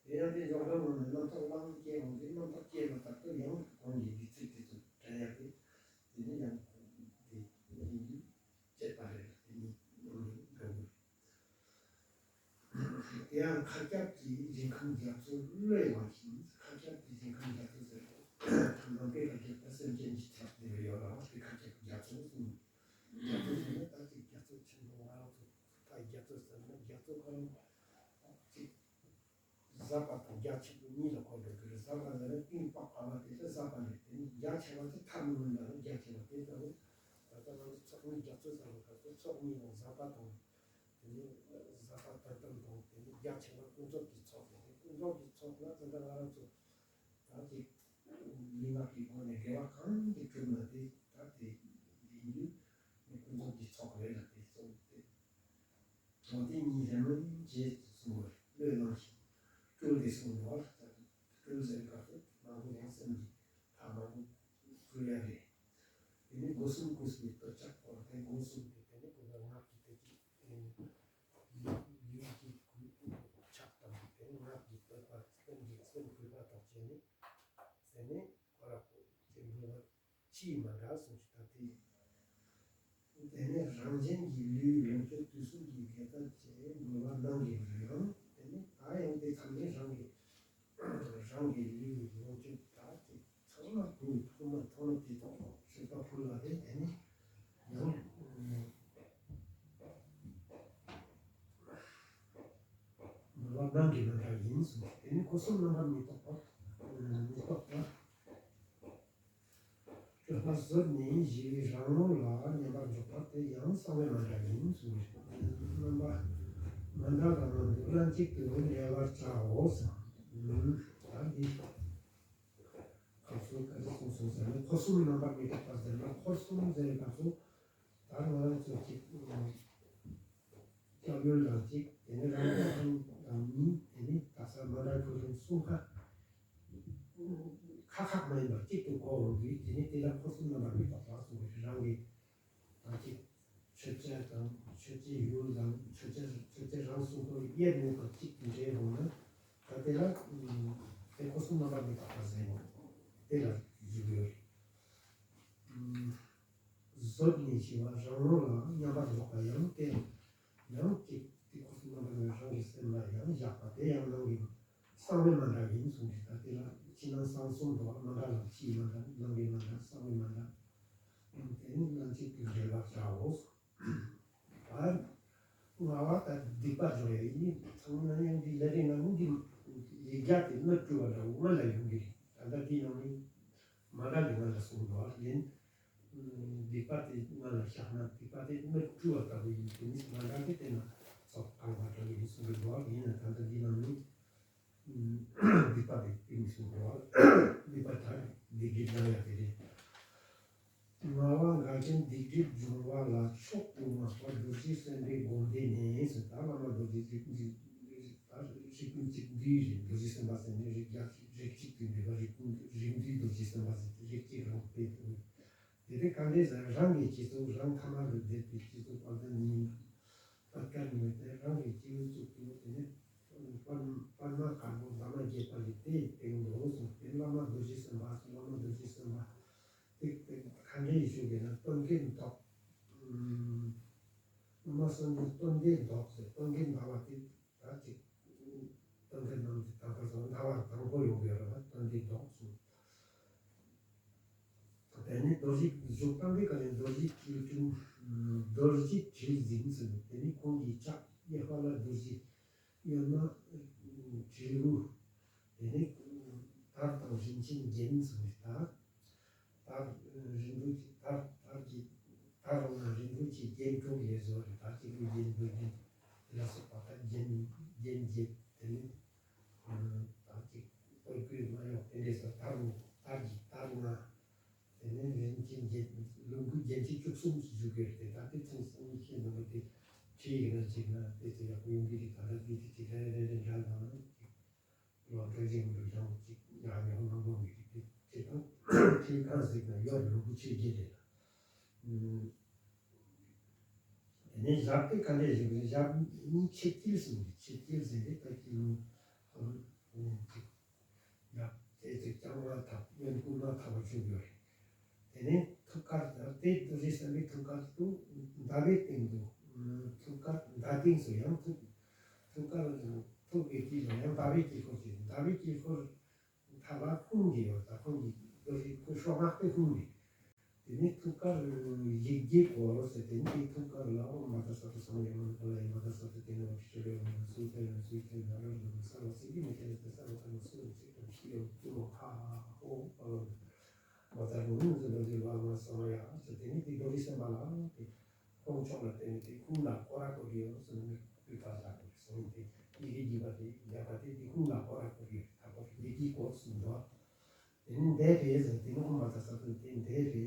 དེ་ཡང་དེ་འཇོག་སྒོམ་ནང་ནས་ རྣམ་དག་བླ་མ་སྐྱེ་འོང་དུས་རྣམ་དག་སྐྱེས་མ་ཐག་ཏུ་ཡང་གོང་གི་འདི་ཚིག་དེ་ཚོ་དྲན་ཡག་གི་དེ་ནི་ཡང་དེ་ཡིན་དུས་བྱེད་པ་རེད་ལ། དེ་ནི་ཡང་འགྲོ་དགོས། དེ་ཡང་མཁའ་ཁྱབ་ཀྱི་རིན་ཁང་རྒྱ་མཚོ་གློད་ལངས་ཤིང་། མཁའ་ཁྱབ་ཀྱི་རིན་ཁང་རྒྱ་མཚོ་ཟེར་བ་ནམ་མཁའི་ལ་རྒྱབ་པ་སེམས་ཅན་གྱི་ཁྱབ་བསྡད་པ་ཡོད་ལ། དེ་མཁའ་ཁྱབ་རྒྱ་མཚོ་གསུངས། རྒྱ་མཚོ་ཟེར་ན་ད་ཅིག་རྒྱ་མཚོ་ཆེན་པོ་ང་རང་ཚོ་ད་རྒྱ་མཚོ་ཟེར་ན་རྒྱ་མཚོ་ཁོ་རང་ཅིག་ཟབ་པ་དང་རྒྱ་ཆེན་པོ་གཉིས་ལ་གོ་དགོས་ཀྱི་རེད། ཟབ་པ་ཟེར་ན་གཏིང་དཔག་པ་ལ་དེ་ལྟར་ཟབ་པ་རེད། དེ་ནི་རྒྱ་ཆེ་བ་དེ་ཐབས་མི་མངོན་པ་ལ་རྒྱ་ཆེ་བ་དེ་ལྟ་བུ། ད་ལྟ་ང་ཚོ་ཚོགས་གཉིས་རྒྱ་མཚོ་ཟེར་བ་ཁ་ཚོ་ཚོགས་གཉིས་ལ་ཟབ་པ་དང་། དེ་ནི་ཟབ་པ་དོན་དམ་དང་། དེ་ནི་རྒྱ་ཆེ་བ་ཀུན་རྫོབ་ཀྱི་ཚོགས་རེད། དེ་ཀུན་རྫོབ་ཀྱི་ཚོགས་ལ་ད་ལྟ་ང་རང་ཚོ་ད་ཅིག་ལུས་ངག་གི་སྒོ་ནས་དགེ་བ་གང་གིས་བསྒྲུབས་ན་དེ་ད་དེ་ཡིན་དུས་ནི་ཀུན་རྫོབ་ཀྱི་ཚོགས་རེད་ལ། དེ་ཚོ་དེ། དོན་དེ་ཉིད་རེ་མོས་བྱས་སུ་གསུངས་པར་བློས་བླངས་ཤིང་སྤྲུལ་ཏེ་གསུངས་པ། སྤྲུལ་ཟེར་བའི་སྐབས་སུ་མང་པོ་ཡང་སེམས་ཀྱི་ཐག་མང་པོ་སྤྲུལ་ཡ་རེད། དེ་ནས་སྒོ་གསུམ་གུས་པའི་བསྟོད་ཕྱག་སྐོར་ཏེ། སྒོ་གསུམ་དེ་དེ་ནས་སྒོ་ལ་ངག་གི་དེ་ཅིག་ཡིད་ཀྱི་གུས་ཕྱག་དང་། དེ་ནས་ངག་གི་བསྟོད་པ། སེམས་ཀྱི་སེམས་གུས་པ་དང་བཅས་ནས། དེ་ནས་ཁོ་ར་ཁོ་ཅེས་འབུལ་བ། ཕྱིའི་མ་འདྲ་གསུངས་ཤིག་ད་དེ། དེ་ནས་རང་གཞན་གྱི་ལུས་ལོངས་སྤྱོད་དུས་གསུམ་གྱི་དགེ་རྩ་བཅས་འབུལ་བ་གནང་གི་རུང་། དེ་ནས་ད་ཡང་དེ་ཚང་མས་རང་གི་རང་གི་ལུས་ལོངས་སྤྱོད་ད་དེ་ཚང་མ་ཕུལ། ཐོག་མ་ཐོག་མ་དེ་དག་སྲེག་པ་ཕུལ་བ་རེད། དེ་ནས་ཡང་འབུལ་བ་གནང་གི་མ་འདྲ་ཡིན་གསུངས། དེ་ནས་སྒོ་གསུམ་རྣམ་པར་མི་རྟོག་པ། མི་རྟོག་པ། སྤྱོད་པ་བཟོད་ནས་ཞི་བའི་རང་ངོ་ལ་མཉམ་པར་འཇོག་པ་དེ་ཡང་གསང་བའི་མ་འདྲ་ཡིན་གསུངས་པས། རྣམ་པ་མ་འདྲ་དང་མ་འདྲ་གཅིག་ཏུ་འབྲེལ་བར་བྱའོ་ཟེར། ད་འདི་སྐབས་སུ་ག་རེ་གསུངས་སོང་ཟེར་ན། འཁོར་གསུམ་རྣམ་པར་མི་རྟོག་པ་ཟེར་ན། འཁོར་གསུམ་ཟེར་བའི་སྐབས་སུ་ད་ང་རང་ཚོ་གཅིག་སྐྱབས་ཡུལ་དང་གཅིག་དེ་ནས་རང་སྐྱབས་ཁམས་དང་གཉིས། དེ་ནས་ད་ས་མ་འདྲ་ཁུལ་ཁམས་གསུམ་ཁ། ཁ་ཁ་མ་ཡིན་པར་གཅིག་ཏུ་གོ་འོང་དུས། དེ་ནི་དེ་ལ་འཁོར་གསུམ་རྣམ་པར་མི་རྟོག་པ་གསུངས་པའི་རང་གི་དང་གཅིག་མཆོད་བྱ་དང་མཆོད་བྱའི་ཡུལ་དང་མཆོད་བྱ་མཆོད་བྱ་རང་གསུམ་པོ་དབྱེར་མེད་པར་གཅིག་ཏུ་འདྲེས་འོང་ན། ད་དེ་ལ་དེ་འཁོར་གསུམ་རྣམ་པར་མི་རྟོག་པ་ཟེར་ནས་དེ་ལ་འཇུག་ཡོད། བཟོད་ནས་ཞི་བ་རང་ངོ་ལ་མཉམ་པར་འཇོག་པ་ཡང་དེ་ཡང་གཅིག་དེ་འཁོར་གསུམ་རྣམ་པར་མི་རྟོག་རང་གི་སེམས་ལ་ཡང་བཞག་པ་དེ་ཡང་ནང་གི་གསང་བའི་མ་འདྲ་ཡིན་གསུངས་ཏེ། ད་དེ་ལ་ཕྱི་ནང་གསང་གསུམ་དུ་མ་འདྲ་ལ། ཕྱིའི་མ་འདྲ། ནང་གི་མ་འདྲ། གསང་བའི་མ་འདྲ། དེ་ནི་རྣམ་གཅིག་ཏུ་འབྲེལ་བར་བྱའོ། ད་ལྔ་པ་ད་སྡིག་པ་སྦྱོང་ཡ་ཡིན། ཚང་མ་ཡང་འདི་ལས་རིང་ན་ནི་འདི་ཡིག་བརྒྱ་དེ་སྣོད་བཀྲུ་བ་འདྲ་བོ་སྔོན་ལ་ཡོང་གི་རེད། ད་ལྟ་འདི་ནང་ནི་མ་འདྲ་གི་སྔོན་ལ་གསུངས་འདུག་ཡིན། སྡིག་པ་དེ་སྔ་ལ་བཤགས་ན་སྡིག་པ་དེ་སྣོད་བཀྲུ་བ་ལྟ་བུ་ཡིན། དེ་ནི་མ་འདྲ་དེ་དེ་ན་ཚོགས་གང་བ་འདྲ་ཡིན་གསུངས་པའི་འདུག་ཡིན་ན་ད་ལྟ་འདི་ནང་ནི་སྡིག་པ་དེ་དེ་ནི་གསུངས་འདུག་སྡིག་པ་དག་སྡིག་སྒྲིབ་སྦྱང་ཡ་དེ་རེད། ལྔ་པ་འགལ་རྐྱེན་སྡིག་སྒྲིབ་སྦྱོང་བ་ལ་མཆོག་ཏུ་བསྔགས་པ་རྡོ་རྗེ་སེམས་དཔའི་སྒོམ་བཟླས་ནི་ཟེར། ད་བླ་མ་རྡོ་རྗེ་རིགས་འཛིན་རིགས་ད་རིགས་ཀུན་གཅིག་འདུས་རེད། རྡོ་རྗེ་སེམས་དཔའ་ཟེར་ནི་རིགས་བརྒྱ་རིགས་གཅིག་ཏུ་འདུས་པ་རིགས་ཀུན་རིགས་འདུས་རྡོ་རྗེ་སེམས་དཔའ་ཟེར་ཏེ་རིགས་གཅིག་རང་དཔེ་དུ། དེ་དེ་ག་འདྲས་ཟེར། རང་གི་སྤྱི་གཙུག་རང་ཐ་མལ་དུ་བསྡད་པའི་སྤྱི་གཙུག་དཔལ་ལྡན་ཉི་མ་པད་དཀར་ཉི་མ་དེ་རང་གི་སྤྱི་གཙུག་ཏུ་དེ་ནས་པདྨ་དཀར་པོ་བླ་མ་བརྒྱད་པ་ཡི་དེའི་སྟེང་དུ་སོང་སྟེ་བླ་མ་རྡོ་རྗེ་སེམས་དཔའ་སོགས་བླ་མ་རྡོ་རྗེ་སེམས་དཔའ་དེ་དེ་ག་འདྲས་ཡིན་ཞུ་གི་ན། སྟོན་ཀའི་མདོག་སློབ་མ་སངས་རྒྱས་སྟོན་ཀའི་མདོག་ཟེར། སྟོན་ཀའི་ཟླ་བ་དེ་ད་ཅིག་སྟོན་ཀའི་ནང་དུ་ད་ག་སོང་ཟླ་བ་དང་པོ་ཡོང་གི་རེད་པ། སྟོན་ཀའི་མདོག་སོང་། དེ་ནས་རྡོ་རྗེ་གཞུང་བཏང་བའི་སྐབས་ནས་རྡོ་རྗེ་དྲིལ་བྲིམ། རྡོ་རྗེ་དྲིལ་འཛིན་ཟེར་ནས། དེ་ནས་ཁོང་གི་ཕྱག་གཡས་པ་ལ་རྡོ་རྗེ། གཡོན་ན་དྲིལ་བུ། དེ་ནས་དར་དང་རིན་ཆེན་རྒྱན་ཟེར་ནས། དར། དར་རིན་པོ་ཆེ། དར་དར་གྱི་དར་འོག་ན་རིན་པོ་ཆེ་རྒྱན་དྲུག་ལས་བཟོ་བ་རེད། དར་གྱི་རྒྱན་དྲུག་རྒྱན་དེ་ལ་སོགས་པ་དར་རྒྱན་རྒྱན་བརྒྱད། དེ་ནས་དར་གྱི་སྟོད་གོས་མ་གཡོགས་དེ་འདྲས་སོགས་དར་དར་གྱི་དར་ལྔ། དེ་ནས་རིན་ཆེན་རྒྱན་ལོངས་སྐུ་རྒྱན་ཆ་བཅུ་གསུམ་ཞུ་གི་རེད། ད་དེ་ཚང་སང་ཉིན་ཤེས་ནང་གི་དེ་ཁྲིད་ཡིན་ན་ཅིག་ན་དེ་ཚོ་ཡག་པོ་ཡོང་གི་རེད། ད་ལྟ་དེ་དེ་ཅིག་རེ་རེ་རེ་འདྲ་ལ་ལོ་གྲོས་ཅན་མི་འདུག་ཀྱང་ཅིག་ཡག་ཉོག་མང་པོ་མི་འདུག་དེ་ཅིག་དང་ཁྲིད་གང་ཟིག་ན་ཡོད་རེད། ལོངས་སྐུ་ཆོས་རྒྱན་རེད་ལ། དེ་ནས་ཞབས་དེ་ག་འདྲས་ཞིག་རེད། ཞབས་གཉིས་ཕྱེད་སྐྱིལ་ཟེར་གྱི། ཕྱེད་སྐྱིལ་ཟེར་གྱི་ད་ཅིག་ལོ་ཅིག་བཞུགས་ཡོད་རེད། དེ་ནས་ཐུགས་ཀར་དང་དེ་རྡོ་རྗེ་སེམས་དཔའི་ཐུགས་ཀར་དུ་ཟླ་བའི་སྟེང་དུ་ཐུགས་ཀར་ཟླ་སྟེངས་སུ་ཡང་ཐུགས་ཐུགས་ཀར་ཐུགས་ཀྱི་དཀྱིལ་ལ་ཡང་ཟླ་བའི་དཀྱིལ་འཁོར་གྱི་ཟླ་བའི་དཀྱིལ་འཁོར་མཐའ་ལ་ཁུངས་ཀྱི་ཡོད། ད་ཁུངས་ཀྱི་རྡོ་རྗེ་ཁུ་ཤོག་སྔགས་པའི་ཁུངས་ཀྱི། དེ་ནས་ཐུགས་ཀར་ཡིག་བརྒྱས་བསྐོར་ཟེར། དེ་ནས་དེའི་ཐུགས་ཀར་ལ་ཨོཾ་མ་ད་ས་ཏྭ་སཾ་ཡོ་མ་ན་པཱ་ལ་ཡ། མ་ད་ས་ཏྭ་དེ་ནས་བ་ཕྱི་ཆོ་ཡོ་མ་ན་སུ་ཏ་ཡོ་སུ་ཏ་ན་ར་ལ་ན་ས་ར་སི་ཏི་མི་ཁྱ་ད་ས་ར་ཏ་ན་སུ་ཏ་ཕྱི་ཡོ་ཏུ་མོ་ཕ་ཨོ་པ་ལ་མ་ད་རུ་ནི་ཛི་ལ་ཛི་བ་མ་སཾ་ཡ་ཟེར། དེ་ནས་དེ་རྡོ་རྗེ་སེམས་དཔའ་ལ་དེ་ཁོང་ཕྱོགས་ལ་བསྟན་ནས་དེ་ཁུངས་ལ་སྐོར་ར་སྐོར་གྱི་ཡོད་ཟེར་ནས་དུས་ད་བཞག་དགོས་ཟེར་ནས་དེ་ཡི་གེ་བརྒྱད་པ་དེ་བརྒྱད་པ་དེ་དེ་ཁུངས་ལ་སྐོར་ར་སྐོར་གྱི་ཡོད། ད་སྐོར་ཡི་གེ་སྐོར་སུ་འགྲོ། དེ་ནས་འདས་པའི་ཟེར་དེ་ནི་ཨོཾ་མ་ད་ས་ཏྭ་དེ་འདས་པའི་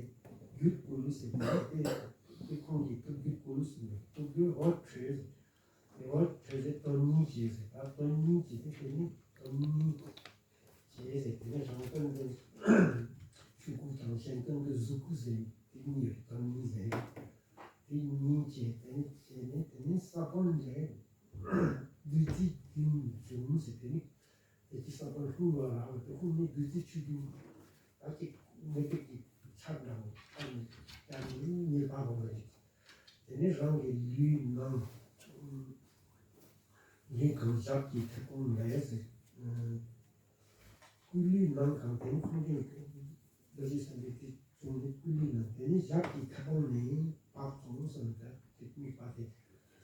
རྒྱུད་ཀུན་ལུས་ཟེར་དེ་དེ་དེ་ཁོང་གི་ཐུགས་རྒྱུད་ཀུན་ལུས་ཟེར་ཐུགས་རྒྱུད་འོད་འཕྲོས་ཟེར། དེ་འོད་འཕྲོས་ཟེར་དོན་གཉིས་བྱས་ཟེར། ད་དོན་གཉིས་བྱས་དེ་དེ་ནི་དོན་གཉིས་བྱས་ཟེར། དེ་ནི་རང་དོན་དེ་ཆོས་སྐུ་དང་གཞན་དོན་གྱི་གཟུགས་སྐུ་ཟེར་དེ་གཉིས་ཡོད། དོན་གཉིས་ཟེར་དེ་གཉིས་བྱས་དེ་ནི་བྱས་ནས་དེ་ནི་ས་བོན་ལས་བདུད་རྩི་བྱུང་ཟེར། དེ་ནི་དེ་ཅི་ས་བོན་ལྷུང་བ་རང་ལ་དེ་ལྷུང་ནས་བདུད་རྩི་ཆུ་བྱུང་། ད་ཅིག་མི་དེ་ཅིག་ཆར་འདྲ་བོ་ཆར་ནས་ཡར་ནས་ཉིལ་བ་བོ་རེད། དེ་ནས་རང་གི་ལུས་ནང་ལུས་གང་ཞབས་ཀྱི་མཐེ་བོང་ལས་ཟེར། སྐུ་ལུས་ནང་གང་དེ་ནི་ཁོང་གི་རྡོ་རྗེ་སེམས་དཔའི་དེ་བྱུང་ནས་སྐུ་ལུས་ནང་དེ་ནི་ཞབས་ཀྱི་མཐེ་བོང་ནས་བབས་སོང་ཟེར་ནས་ད་དེ་དམིགས་པ་དེ་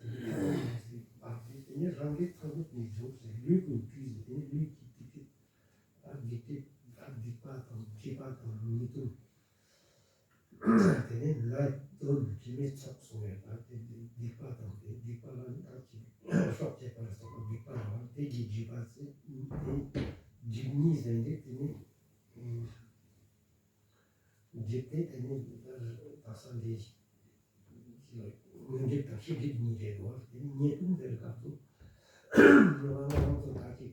དེ་ནི་མཐེ་བོང་ནས་བབས་ཏེ་དེ་ནི་རང་གི་ཚང་ནས་བྱུང་ཟེར། ལུས་ཀུན་བཀྲུས་ཟེར། དེ་ནི་ལུས་ཀྱི་སྡིག་སྒྲིབ་ད་སྡིག་སྒྲིབ་ད་སྡིག་པ་དང་སྒྲིབ་པ་དང་ཉེས་ལྟུང་། དེ་ནས་ལས་དོན་དྲི་མའི་ཚོགས་སོང་བས་ད་དེ་སྡིག་པ་དང་དེ་སྡིག་པ་ལ་ནི་ད་ཅིག་སྲོག་བཅད་པར་སོགས་པ་སྡིག་པ་རེད་བ། དེ་གི་སྒྲིབ་པ་ཟེར་དེ་སྒྲིབ་གཉིས་ཟེར་འདི་དེ་ནི་སྒྲིབ་སྟེ་དེ་ནི་ད་ས་འདི་དངོས་སྒྲིབ་དང་ཤེས་སྒྲིབ་གཉིས་རེད་བ། དེ་ནི་ཉེས་ལྟུང་དེར་སྐབས་སུ་ང་རང་ཚོ་ད་ཅིག་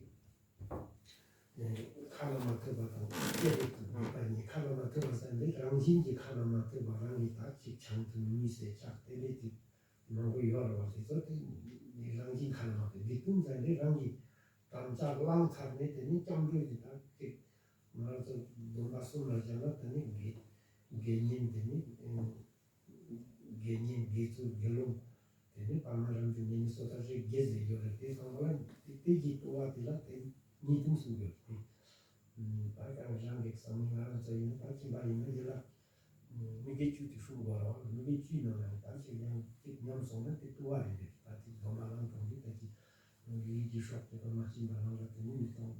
ཁ་ལ་མ་ཐོས་པ་དང་སྐད་དུ་སྒྲུབ་པ་གཉིས། ཁ་ལ་མ་ཐོས་པ་ཟེར་ནི་རང་བཞིན་གྱིས་ཁ་ལ་མ་ཐོས་པ་རང་གིས་ད་ཅིག་བྱང་དུ་གཉིས་སེ་ཆགས་དེ་ལས་དེ་མང་པོ་ཡོད་རེད་བ། དེ་ཚོ་དེ་ནི་རང་བཞིན་ཁ་ལ་མ་ཐོས། སྡིག་ལྟུང་ཟེར་ནི་རང་གིས་དམ་བཅའ་བླངས་ཚར་ནས་དེ་ནི་སྐྱབས་འགྲོ་གི་ད་ཅིག་ང་རང་ཚོ་སྡོམ་པ་གསུམ་ལ་སྦྱར་ན་དེ་ནི་དགེ་དགེ་བསྙེན་དེ་ནི། དགེ་བསྙེན་དགེ་ཚུལ་དགེ་སློང་། དེ་ནས་དཔལ་མོ་རང་བྱུང་ཉེ་གནས་སོ་ཐར་ཞེས་དགེ་ཟེར་ཡོད་རེད། དེ་ཚང་མ་ལ་དེ་དེ་གི་ལྟོ་བ་དེ་ལ་དེ་ཉེས་ལྟུང་གསུངས་ཡོད་རེད། ད་ཀྱང་རང་གི་བསམ་ནི་ང་རང་ཚོ་ཡིན་ན་ད་ཁྱིམ་པ་ཡིན་ན་ཡིན་ལ་མི་དགེ་བཅུ་དེ་སྲུང་དགོས་རེད་བ། མི་དགེ་བཅུའི་ནང་ལ་ད་ཅིག་ཡང་གཅིག་ཉམས་སོང་ན་དེ་ལྟོ་བ་རེད་རེད། ད་དེ་སྡོམ་པ་ལངས་གྲོང་གི་ད་ཅིག་ཡིད་ཀྱི་སྲོག་གཅོད་པ་མ་བྱིན་པ་རང་ལ་དེ་ནི་མི་གཏོང་།